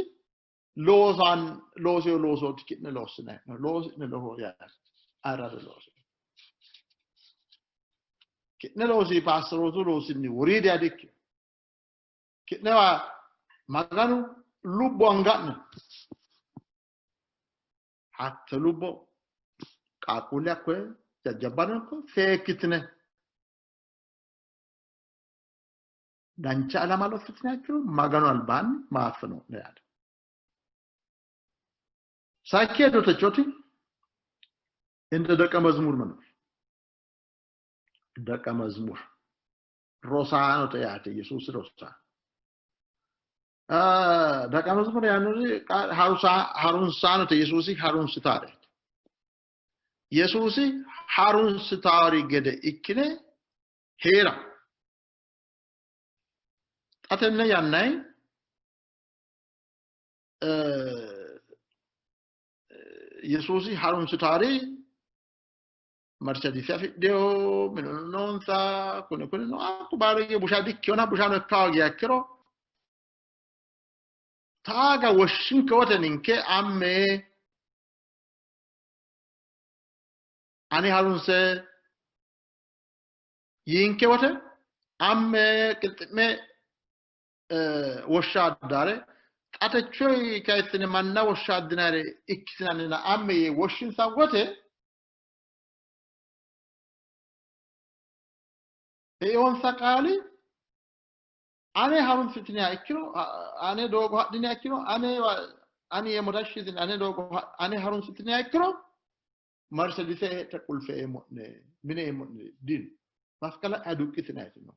loosaan looseo loosooti ki'ne loossine loosi'ne lowo yaate ayirrado looso. Ki'ne loosi paastorootu loosinni woriidi adikkino. Ki'newa Maganu lubbo anga'ne. Hatte lubbo qaaqquulle hakkoye jajjabbano ikko seekkitine dancha alama lossitine ikkiro Maganu albaanni maassino'ne yaate. Sayikki hedo techoti እንደ ደቀ መዝሙር መኖር ደቀ መዝሙር rosaanote yaate Yesuusi rosaano. Daqa መዝሙር yaannori harunsaanote Yesuusi harunsitaareeti. Yesuusi harunsitaari gede ikkine hee'ra. Xa tenne yannay Yesuusi harunsitaari Mercedise afidhino minuno noonsa kuni kuni no hakku baalu busha dikkiyona bushano ikka hoogiha ikkiro taaga woshshinke wote ninke amme ani harunse yiinke wote amme qilxi'me woshshaaddaare xa techo kayissine manna woshshaaddinare ikkitinannina amme yee woshshinsa wote Eonsa qaali ane harunsitiniha ikkiro ane doogo hadhiniha ikkiro ane ani yeemmo tashshi yitine ane doogo ane harunsitiniha ikkiro Mercedise heedhe qulfe eemmo'ne mine eemmo'ne dino masqala duqqitinayiti no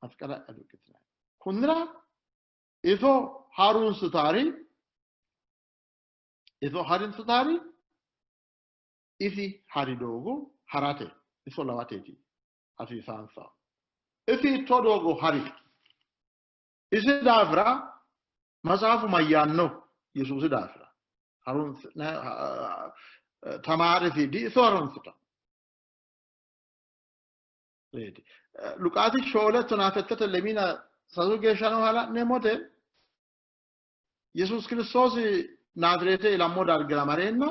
masqala duqqitinay kunnira iso harunsitaari iso harunsitaari isi hari doogo harate iso lawateeti hasiisaansa. Isi hiittoo doogo hari? Isi daafira matsaafu mayyaanno? Yesuusi daafira tamaaresi di iso harunsita. Luqaasi shoole tonaa settete lemiina sasu geeshsha nooha la'neemmote Yesuusi Kiristoosi Naazireete ilammo dargira mareenna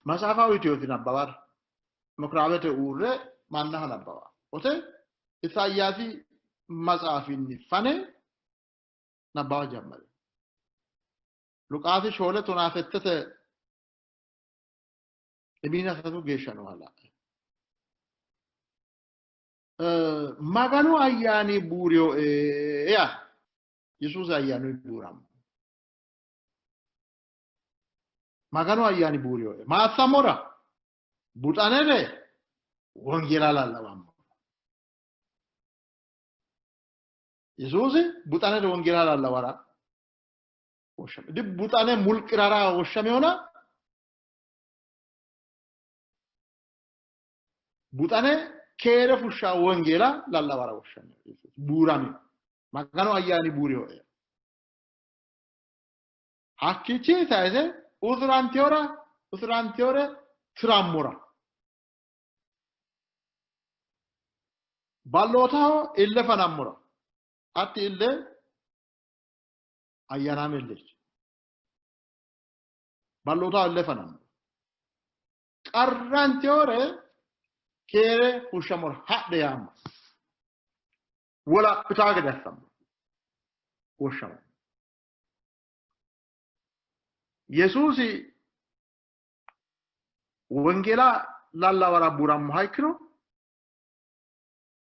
matsaafa uyitinosi nabbawara mukuraabete uurre mannaho nabbawa wote Isayaasi matsaafinni fane nabbawa jammari. Luqaasi shoole tonaa settete lemiina sasu geeshsha nooha la'e. Maganu ayyaani buurioe yaa Yesuusi ayyaanu buurammo. Maganu ayyaani buurioe. Ma assammora? Buxanete wongeela lallawammo. Yesuusi buxanete wongeela lallawara woshshame. Di buxane mulqirara woshshamehona buxane keere fushsha wongeela lallawara woshshame. Buurame. Maganu ayyaani buurioe. Hakkiichi sayise usurantiyora usurantiyore tirammora. Ballootaho ille fanammora. Hatti ille ayyaanaame illeeti. Ballootaho ille fanammora. Qarrantiyore keere fushshammora hadhe yaammo. Wolaphitaa gede assammo. Woshshammo. Yesuusi wongeela lallawara buurammoha ikkiro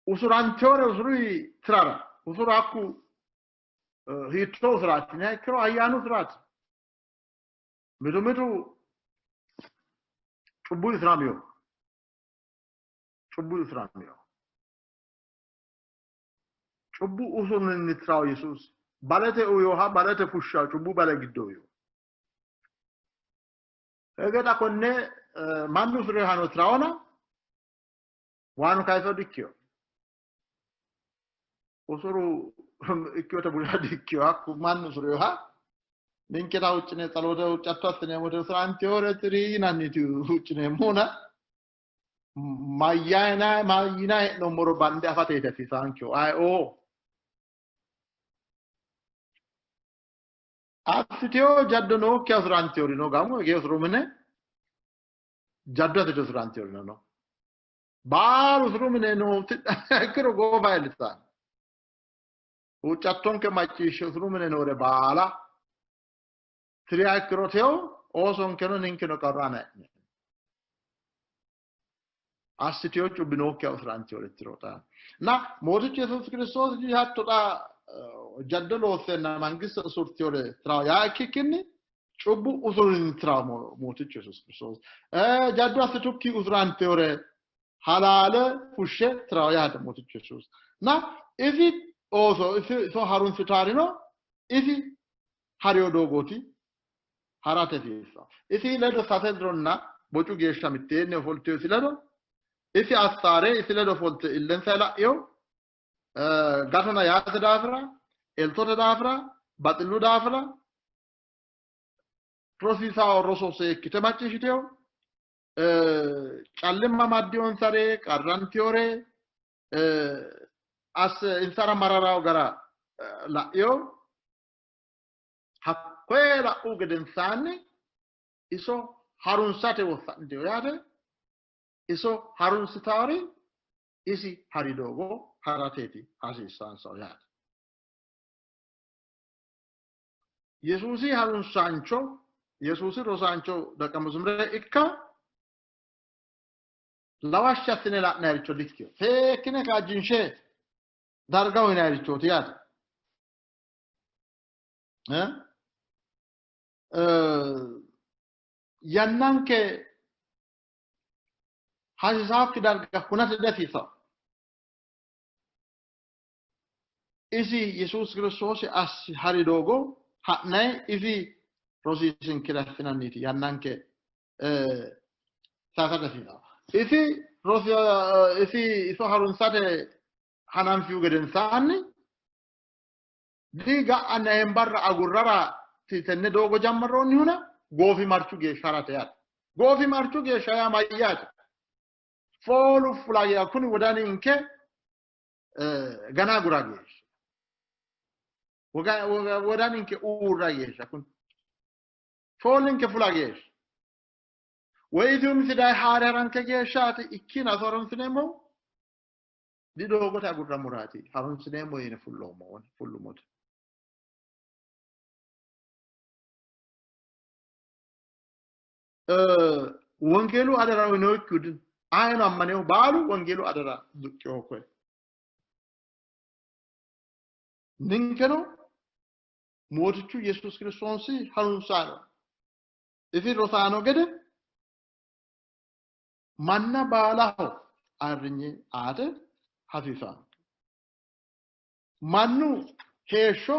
usurantewore usuruyi tirara usuru hakku hiittoo usuraati yiniha ikkiro ayyaanu usuraati. Mitu mitu cubbu usuramino. Cubbu usuramino. Cubbu usurunni tirawo Yesuusi. Balete uyoha balete fushshawo cubbu bale giddo uyo. Hege xa konne mannu usurehano tirawona waanu kayiso dikkiyo. Usuru ikkiyota busha dikkiyo hakku mannu usureha Ninkera huuccine tsaloote huuccatto assineemmo wote usurantewore tiri yinanniti huuccineemmona mayyaayina mayyina hee'noommoro bande afateeti hasiisaankehu ayeoo assitewo jaddo nookkiha usurantewori no gamu hige usuru mine jaddo assite usurantewori no baalu usuru mine noo ikkiro goofa iillitanno. Huuccattonke macciishshe usuru mine noore baala tiriha ikkiro teyo oosonkeno ninkeno qarru aana hee'neemmo. Assiteyo cubbi nookkiha usurantewore tiro xa. Na Mootichu Yesuusi Kiristoosi hatto xa jaddo loosseenna mangiste usurtewore tirawo yaa ikkikkinni cubbu usurinni tirawo Mootichu Yesuusi Kiristoosi. Jaddo assitukki usurantewore halaale fushshe tirawo yaate Mootichu Yesuusi. Na isi ooso isi iso harunsitaarino isi hariyo doogooti harate hasiissanno. Isi ledo sase dironna bocu geeshsha mitteenni ofoltino isi ledo isi assaare isi ledo ofolte illensa la'ino gatona yaate daafira, eltote daafira, baxillu daafira rosiisawo roso seekkite macciishshitino callimma amaddinonsare qarrantiyore asse insara mararawo gara la'ino. Hakkoye la'u gedensaanni iso harunsate wossa'nitino yaate. Iso harunsitaari isi hari doogo harateeti hasiissansahu yaate. Yesuusi harunsaancho, Yesuusi rosaancho daqa mezumure ikka lawashshi assine la'nayiricho dikkino. Seekkine kaajjinshe darga uyinayirichooti yaate. Yannanke hasiisaakki darga hunate dihasiisanno. Isi Yesuusi Kiristoosi assi hari doogo ha'nayi isi rosiisinkire assinanniiti yannanke sayisate hasiisanno. Isi isi iso harunsate hananfihu gedensaanni diga'anna hembarra agurrara tenne doogo jammarroonnihuna goofimarchu geeshsha harate yaate. Goofimarchu geeshsha yaa mayyaate? Foolu fula yaa kuni wodaninke gana agura geeshsha. Wodaninke uurra geeshsha kuni foolinke fula geeshsha. Woyi isi umisi daye haare haranke geeshshaati ikkina iso harunsineemmohu didoogote agurrammuraati harunsineemmo yine fulloommo fullummote. Wongeelu adara uyinoyikkihu dino. Ayino ammanehu baalu wongeelu adara duqqinoho koye. Ninkeno Mootichu Yesuusi Kiristoosi harunsaano isi rosaano gede manna baalaho ayirrinye aate hasiisanno. Mannu heeshsho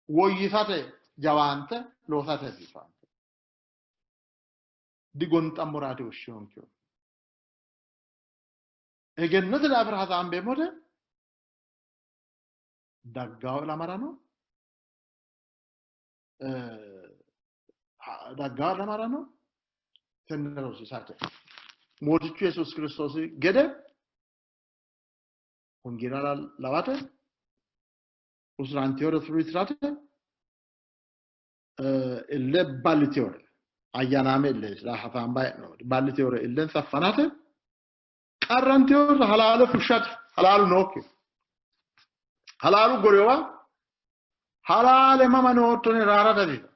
woyyisate jawaante loosate hasiisanno. Digonxammoraati woshshinonkehu. Egennote daafira hasaambeemmote daggawo ilamarano daggawo ilamarano tenne rosiisate Mootichu Yesuusi Kiristoosi gede wongeela lawate usurantewore suwiisirate ille ballitewore ayyaanaame ille hasaamba hee'noommo ballitewore illensa fanate qarrantewore halaale fushshate halaalu nookki halaalu gorewa halaale mama noottoni raarate hasiisa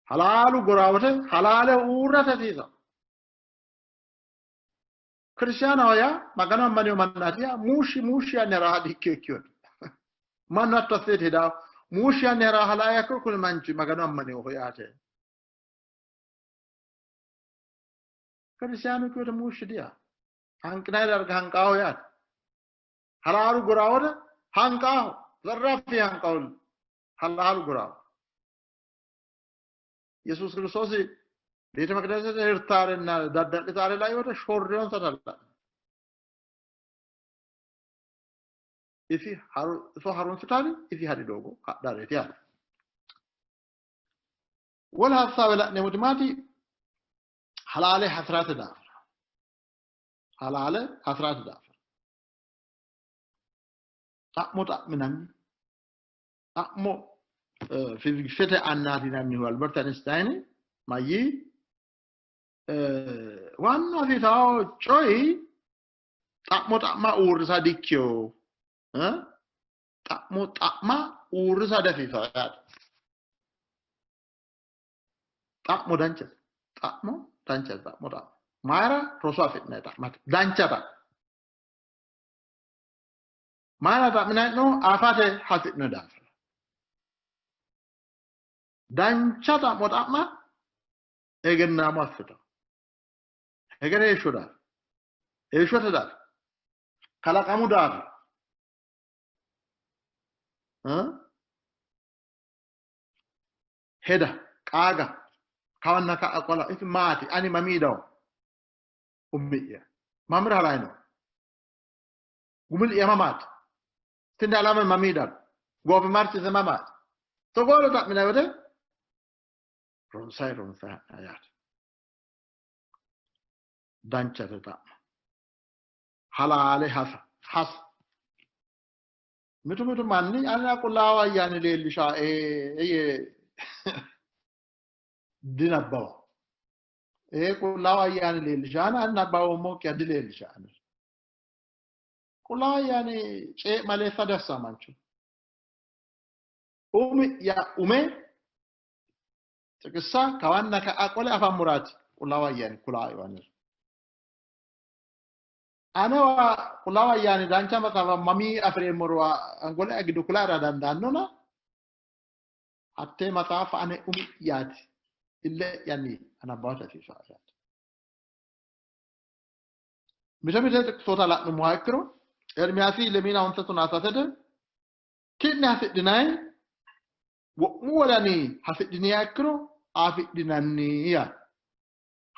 halaalu gorawote halaale uurrate hasiisa Kiristaanaho yaa Magano ammanino mannaati yaa muushshi muushshi yaanni haraha dikkino ikkino. Mannu hatto asseeti hedawo. Muushshi yaanni haraha lae ikkiro kuni manchi Magano ammaninoho yaate. Kiristaanu ikkinote muushshi diyaa. Hanqinanni darga hanqaaho yaate. Halaalu gorawote hanqaaho. Zarraaffi hanqaaho. Halaalu gorawo. Yesuus Kiristoosi beete maqidasete hirtaarenna dadda'litaare lai wote shorriyonsa la'no. Isi iso harunsitari isi hari doogo hadhareeti yaate. Wole hassaawe la'neemmoti maati? Halaale hasirate daafira. Halaale hasirate daafira. Xa'mo xa'minanni. Xa'mo fiziksete annaati yinannihu Albert Einstein mayyii waanna hasiisawo coyi xa'mo xa'ma uurrisa dikkiyo. Xa'mo xa'ma uurrisa dihasiisawo yaate. Xa'mo danchate. Xa'mo danchate. Xa'mo xa'mo. Mayira roso afi'nanni xa'mate. Dancha xa'mo. Mayira xa'minanni no afate hasi'no daafira. Dancha xa'mo xa'ma egennaamo assitawo. Hegere heeshsho daafira. Heeshshote daafira. Kalaqamu daafira. Heda, qaaga, kawanna ka'a qola, isi maati, ani mamii dawo? Umi'ya. Mamira harayi no? Gumil'ya mamaati? Tini alame mamii dawo? Goofimarchise mamaati? Togoore xa'minanni wote ronsayi ronsayi ha'nanni yaate. Danchate xa'mo. Halaale hasa, hasa. Mitu mitu manni anera qullaawu ayyaani leellishae yee dinabbawa. Ee qullaawu ayyaani leellishaana ani nabbawoommokkiha dileellisha anera. Qullaawu ayyaani cee'maleessa dassa mancho. Umi'ya ume xiqissa kawanna ka'a qole afammuraati qullaawu ayyaani kulaayo anera. Anewa Qullaawu Ayyaani dancha maxaafa mamii afi'reemmoro angole'ya giddo kulaera dandaannona, hattee maxaafa ane umi'yaati ille'yanni anabbawate hasiisanno yaate. Mite mite xiqisoota la'nummoha ikkiro, Ermiyaasi lemiina onte tonaa sasete ki'ne hasidhinanni wo'mu wodani hasidhiniha ikkiro afidhinanni yaate.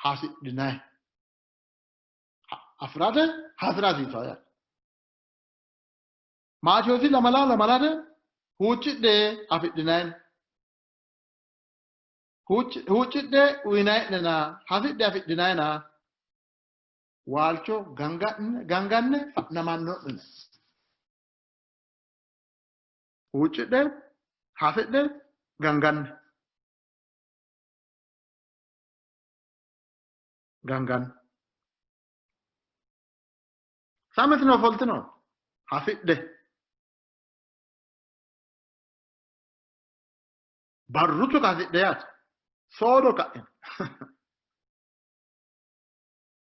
Hasidhinanni. Afi'rate hasi'ra hasiissanno yaate. Maatewoosi lamala lamalate huuccidhe afidhinanni. Huuccidhe uyinanni'nena hasidhe afidhinannina waalcho ganganne fa'namanno'nena. Huuccidhe hasidhe ganganne. Ganganne. Sametino ofoltino hasidhe. Barru tuqa hasidhe yaate. Soodo ka'e.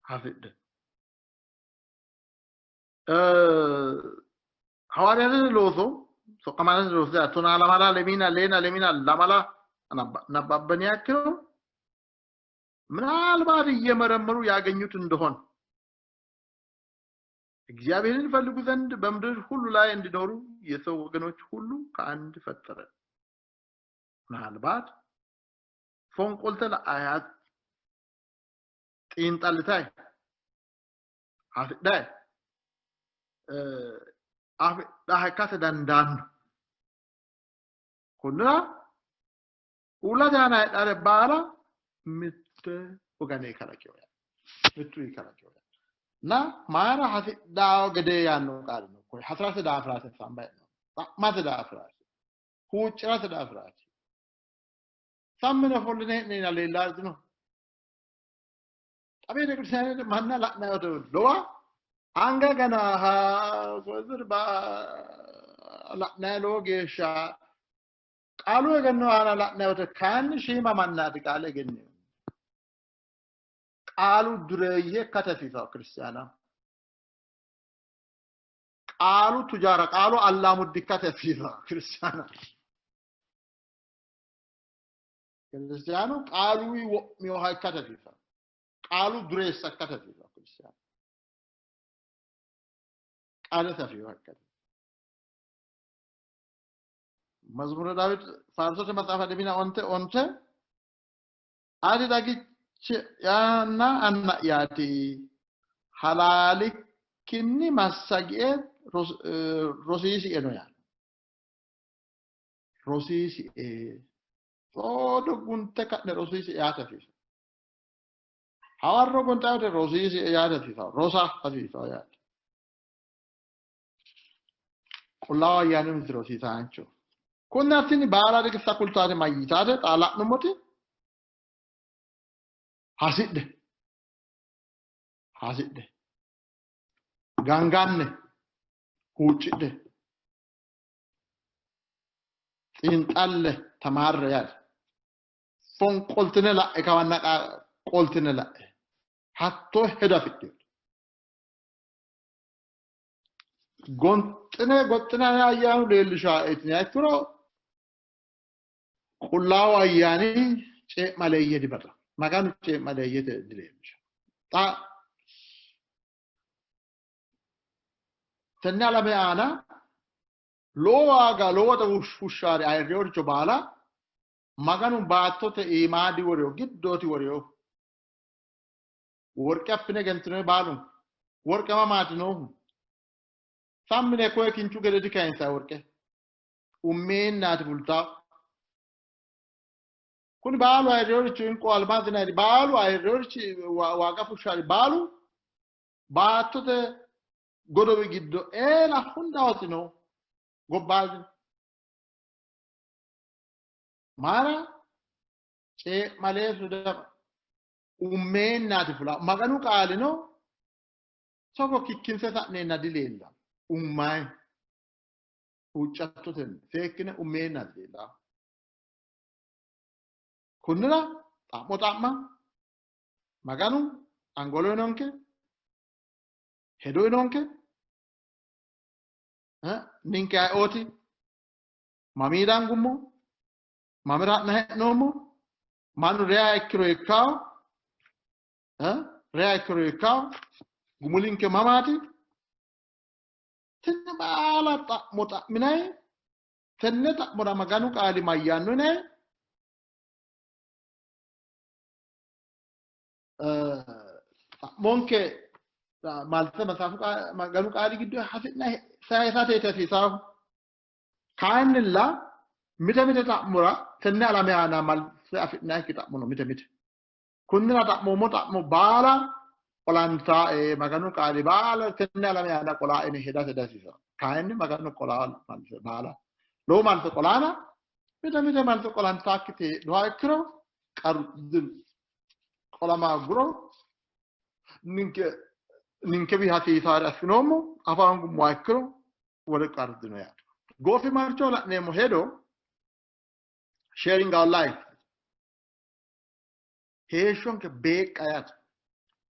Hasidhe. Hawaariyaatete looso soqqamaanote looso yaa tonaa lamala lemiina leena lemiina lamala nabbabbaniha ikkiro ምናልባት እየመረመሩ ያገኙት እንደሆን እግዚአብሔርን ፈልጉ ዘንድ በምድር ሁሉ ላይ እንዲኖሩ የሰው ወገኖች ሁሉ ከአንድ ፈጠረ። ምናልባት ፎንቆልተ ለአያት ጢንጣልታይ አፍዳይ አፍዳ hakkate dandaanno. Konnira uullate aana heedhare baala mitte wogane kalaqino yaate. Mittu kalaqino yaate. እና mayira hasidhawo gede yaanno qaali no. Koye hasirate daafiraati hasaambayi hee'noommo. Xa'mate daafiraati. Huuccirate daafiraati. Sammine ofolline hee'neenna leellaari dino. Xa beetekiristaanete manna la'nanni wote lowa anga ganaha sirba la'nanni lowo geeshsha qaalu egenno aana la'nanni wote kayinni shiima mannaati qaale egennino. Qaalu dureeyye ikkate hasiisawo kiristaanaho. Qaalu tujaara, qaalu allaamuddi ikkate hasiisawo kiristaanaho. Kiristaanu qaaluwi wo'minoha ikkate hasiisawo. Qaalu dureessa ikkate hasiisawo kiristaanu. Qaale safinoha ikkate. መዝሙረ ዳዊት faarsote maxaafa dhibina onte onte ati xagichi'yanna anna'yaati halaalikkinni massagie Rosiisie no yaanno. Rosiisie soodo gunte ka'ne rosiisie yaate hasiisanno. Hawarro gonxaa wote rosiisie yaate hasiisanno. Rosa hasiisanno yaate. Qullaawu Ayyaani umisi rosiisaancho. Kunni assini baala riqissa kultaate mayyitaate xaa la'nummoti hasidhe hasidhe ganganne huuccidhe xiinxalle tamaarre yaate. Fonqoltine la'e kawanna qoltine la'e hattoo hedo afidhino. Gonxine goxxine ayyaanu leellishaa itiniha ikkiro qullaawu ayyaani cee'maleeyye dibaxa. Maganu cee'maleeyyete dileellisha. Xa tenne alame aana lowo waaga lowo woxe fushshaari ayirrinoricho baala Maganu baattote iimaa diworino, giddooti worino. Worqe affine egentinoonni baalunku. Worqe mamaati noohu? Sammine koye kinchu gede dikayinsanni worqe. Ummeennaati fultawo. Kuni baalu ayirrinorichi inqu almaaz yinanniri baalu ayirrinorichi waaga fushshaari baalu baattote godowi giddo eela hunda hosino gobbaati. Maara cee'maleessu dama ummeennaati fula. Maganu qaalino togo kikkinse sa'neenna dileellanno. Ummayi huuccattotenni seekkine ummeennaati leellanno. Kunnira xa'mo xa'ma Maganu angolo uyinonke, hedo uyinonke, ninke ayeooti, mamii dangummo, mamira ha'na hee'noommo, mannu reya ikkiro ikkawo, reya ikkiro ikkawo, gumulinke mamaati? Tenne baala xa'mo xa'minayi, tenne xa'mora Maganu qaali mayyaanno yinayi? Xa'monke malte matsaafu Maganu qaali giddo hasi'nayi sayisateeti hasiisaahu. Kayinnilla mite mite xa'mora tenne alame aana malte afi'nayikki xa'mo no mite mite. Kunnira xa'moommo xa'mo baala qolantaae Maganu qaali baala tenne alame aana qolaae yine hedate dihasiisanno. Kayinni Maganu qolaa malte baala lowo malte qolaana mite mite malte qolantaakkiti heedhuha ikkiro qarru dino. Qolama hogguro ninke ninkewi hasiisaare assinoommo afa hoongummoha ikkiro wole qarru dino yaate. Goofimarchoho la'neemmo hedo sharing our life heeshshonke beeqqa yaate.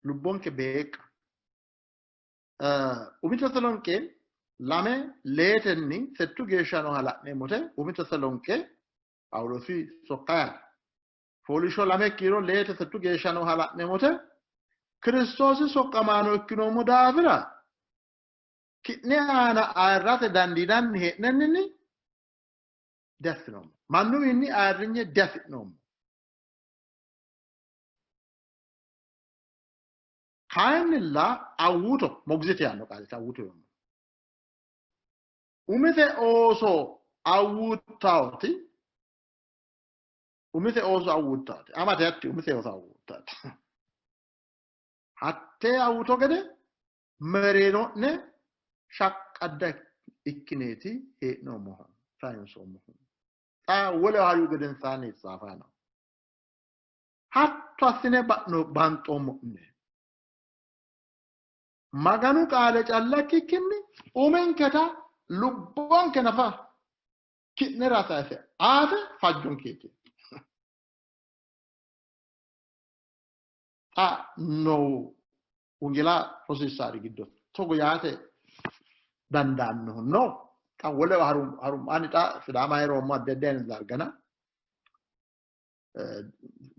Lubbonke beeqqa. Umi Teselonqe lame leetenni settu geeshsha nooha la'neemmote umi Teselonqe Phaawuloosi sokka yaate. Fooliishsho lame kiiro leete settu geeshsha nooha la'neemmote Kiristoosi soqqamaano ikkinoommo daafira ki'ne aana ayirrate dandiinanni hee'nenninni diassinoommo. Mannuwiinni ayirrinye diafi'noommo. Kayinnilla awuuto mogizite yaanno qaaleeti awuuto yoommo. Umise ooso awuuttaoti umise ooso awuuttaati amate hatti umise ooso awuuttaati. Hattee awuuto gede mereero'ne shaqqadda ikkineeti hee'noommohu sayinsoommohu. Xa wolewa harihu gedensaanni tsaafa no. Hatto assine ba'no banxoommo'ne. Maganu qaale calla ikkikkinni uminketa lubbonke nafa ki'nera sayise aate fajjonkeeti. Xa noo wongela rosiissaari giddo togo yaate dandaannohu no. Xa wolewa harum ani xa Sidaama hee'roommo addi addi ayinati dargana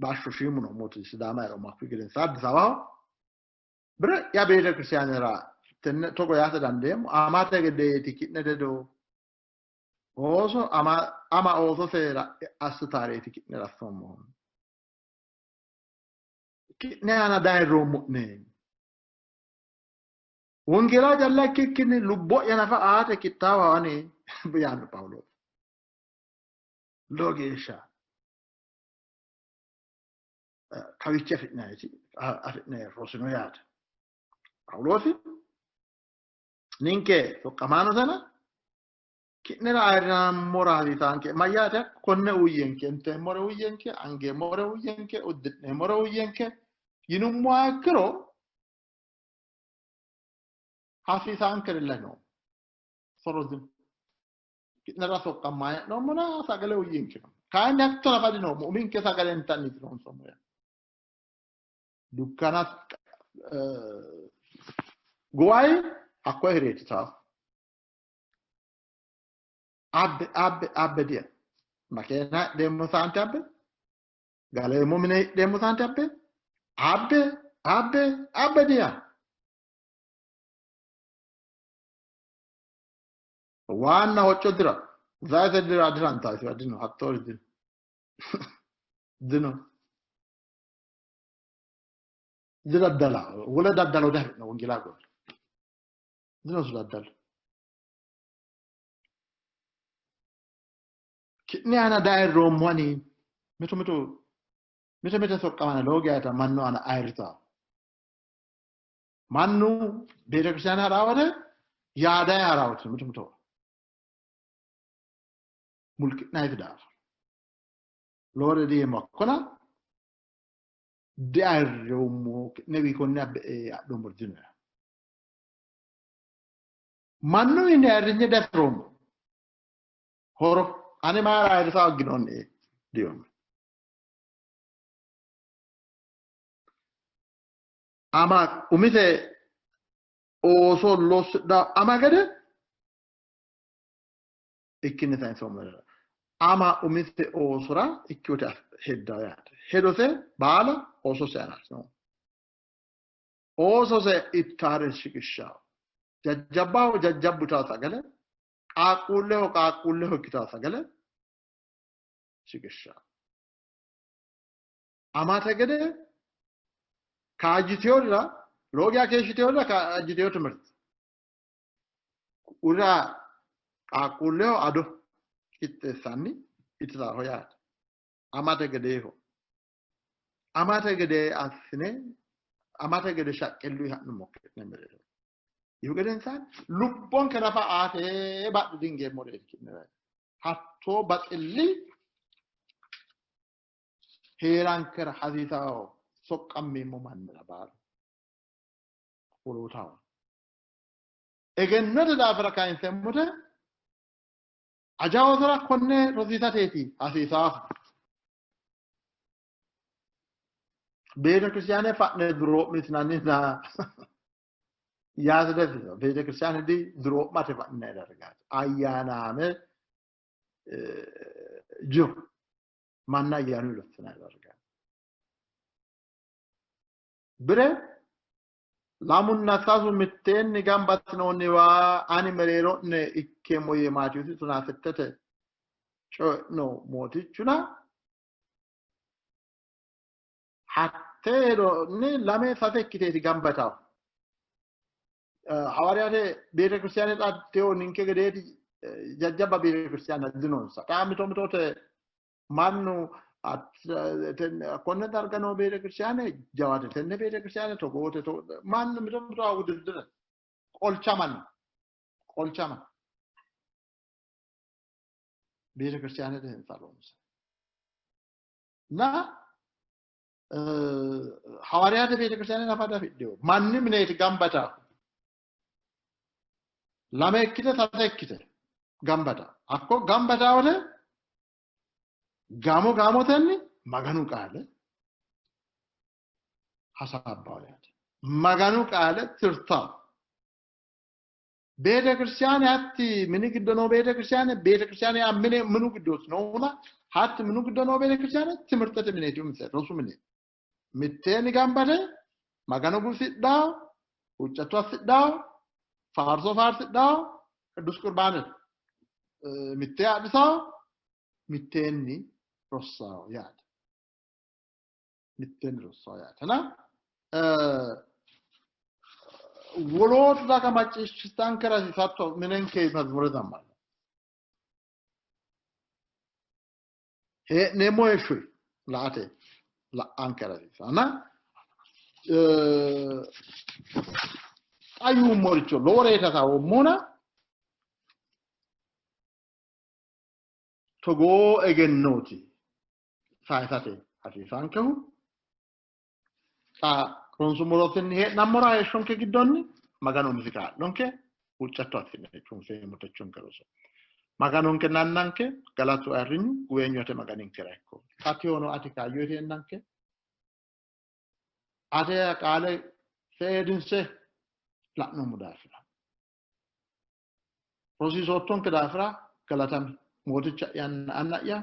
bashsho shiimu noommoti Sidaama hee'roommo hakkuyi gedensaanni Addis Ababaho bire'ya beetekiristaanera tenne togo yaate dandeemmo amate gedeeti ki'ne ledo ooso ama ama oososera assitaareeti ki'nera assoommohu. Ki'ne aana dayirroommo'ne. Wongeela calla ikkikkinni lubbo'ya nafa aate qixxaawaho ane yaanno Phaawuloosi. Lowo geeshsha kawiichi afi'nanniti afi'nanni rosino yaate. Phaawuloosi ninke soqqamaanosena ki'nera ayirrinammora hasiisaanke mayyaate konne uuyyenke inteemmore uuyyenke angeemmore uuyyenke uddi'neemmore uuyyenke yinummoha ikkiro hasiisaankerilla no soro dino. Ki'nera soqqammanni hee'noommona sagale uuyyenke no. Kayinni hatto nafa dinoommo uminke sagale intanniiti loonsoommo yaa. Dukkana guwayi hakko hireeti tawo. Abbe abbe abbe diya. Makeena hidheemmo saante abbe. Galeemmo mine hidheemmo saante abbe. Abbe abbe abbe diya. Waanna hocco dira. Zayite dira diranta isiwa dino hattoori dino. Dino. Didaddala wole daddalo diafi'no wongila gobba. Dinosu daddalo. Ki'ne aana diayirroommo ani mitu mitu mite mite soqqamana lowo geeshsha mannu aana ayirrisawo. Mannu beetekiristaane ha'raa wote yaadayi ha'raa wote mitu mitowa mulqi'nayiti daafira lowore diyeemmo akkona diayirroommo ki'newi konne abbe adhoommori dino yaa. Mannuwiinni ayirrinye diafi'roommo. Horo ane mayira ayirrisa hogginoonnie diyoommo. Ama umise ooso lossidha ama gede ikkinni sayinsoommo. Ama umise oosora ikkinote hedda yaate. Hedose baala oosose aanaati no. Oosose ittaare shiqishshawo. Jajjabbaho jajjabbu itaa sagale, qaaqquulleho qaaqquulleho ikkitaa sagale shiqishshawo. Amate gede kaajjiteyorira lowo geya keeshshiteyorira kaajjiteyo timirte. Ura qaaqquulleho ado qixxeessanni itisaaho yaate. Amate gedeeho. Amate gede assine amate gede shaqqillu ha'nummo ki'ne mereero. Yihu gedensaanni lubbonke nafa aate badhe dingeemmoreeti ki'nera. Hattoo baxilli heerankera hasiisaho soqqammeemmo mannira baalu wolootaho. Egennote daafira kayinseemmote aja oosora konne rosiisateeti hasiisaahu. Beetekiristaane fa'ne duroo'mitinanninna yaate dasiisa. Beetekiristaane di duroo'mate fa'ninanni dargaati. Ayyaanaame jiro manna ayyaanu lossinanni dargaati. Bire lamunna sasu mitteenni gamba assinoonniwa ani mereero'ne ikkeemmo yee Maatewoosi tonaa settete coyi'no mootichuna hatte hedonni lame sase ikkiteeti gamba yitahu. Hawaariyaate beetekiristaane xaaddewo ninke gedeeti jajjabba beetekiristaane dinonsa. Xa mito mitote mannu konne darga noo beetekiristaane jawate tenne beetekiristaane togoote mannu mito mito wudiddire qolchamanno qolchama beetekiristaanete hintsa loonse እና ሐዋርያት ቤተክርስቲያንን nafa dafidhino manni mineeti gamba yitaahu lame ikkite sase ikkite gamba yitaahu hakko gamba yitaa wote gaamo gaamotenni Maganu qaale hasaabbaho yaate. Maganu qaale tirtaho. Beetekiristaane hatti mini giddo noo beetekiristaane beetekiristaane yaa mine minu giddooti noohuna hatti minu giddo noo beetekiristaane timirtete mineeti umise rosu mine. Mitteenni gambate Magano guwisidhawo, huuccatto assidhawo, faarso faarsidhawo, ቅዱስ ቁርባን mittee adhitawo, mitteenni rossawo yaate. Mitteenni rossawo yaatena Wolootu daga macciishshitankera hasiisatto minenke mazmure zammarra. Hee'neemmo heeshsho la''ate la''ankera hasiisanna xa yuummoricho lowore hasaawommona togoo egennooti sayisate hasiisankehu. Xa ronsummo rosinni hee'nammora heeshshonke giddonni Maganu umisi kaa'lonke huuccatto assine cunfeemmo techonke roso. Maganonke nannanke galatu ayirrinyu guweenyu ate Maganinkera ikko. Atehono ati kaayyo iteennanke ate qaale seedinse la'noommo daafira rosiisoottonke daafira galatami mooticha'yanna anna'ya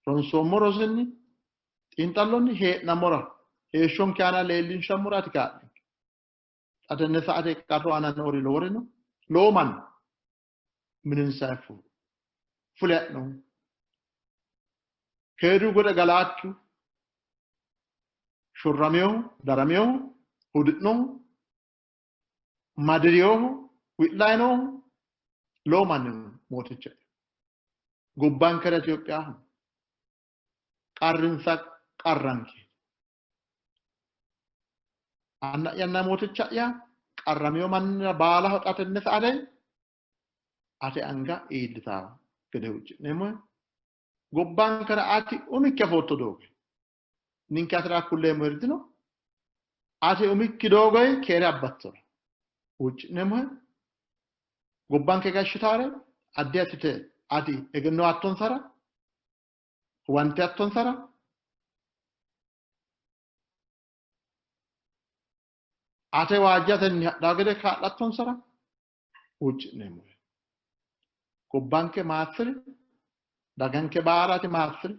ronsoommo rosinni xiinxallonni hee'nammora heeshshonke aana leellinshammora ati kaa'linke. Xa tenne saate qarru aana noori lowori no. Lowo manni mininsa fule ha'nohu keeru gode galaakkihu shorraminohu daraminohu hudi'nohu madirinohu wi'layi noohu lowo manni no mooticha gobbankera Itophiyaho qarrinsa qarranke anna'yanna mooticha'ya qarramino mannira baalaho xa tenne saate ate anga iillitaa gede huucci'neemmohe. Gobbankera ati umikki afootto doogo ninke atera kulleemmoheri dino. Ati umikki doogoyi keere abbattora huucci'neemmohe. Gobbanke gashshitaare addi assite ati egenno aattonsara huwante aattonsara ate waajjatenni hadhaa gede kaa'lattonsara huucci'neemmohe. Gobbanke maassiri, daganke baala ati maassiri.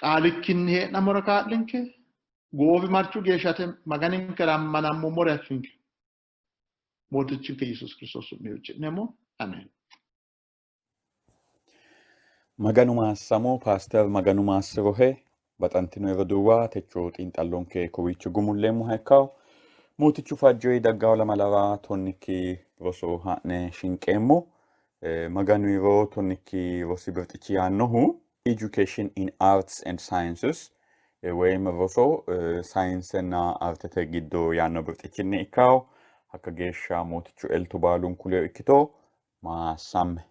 Qaalikkinni hee'nammora kaa'linke, goofimarchu geeshsha ate Maganinkera ammanammommore assinke. Mootichinke Yesuus Kiristoos su'minni huucci'neemmo. Ameen. Maganu maassamo, Paaster Maganu maassirohe. Baxantino roduuwa, techo xiinxallonke kowiicho gumulleemmoha ikkawo. Mootichu fajjoyi daggawo lamalara tonnikki roso haa'ne shinqeemmo. Maganuyiro tonnikki rosi birxichi yaannohu Education in Arts and Sciences woyim roso sayinsenna artete giddo yaanno birxichinni ikkawo. Hakka geeshsha Mootichu elto baalunku ledo ikkito. Maassamme.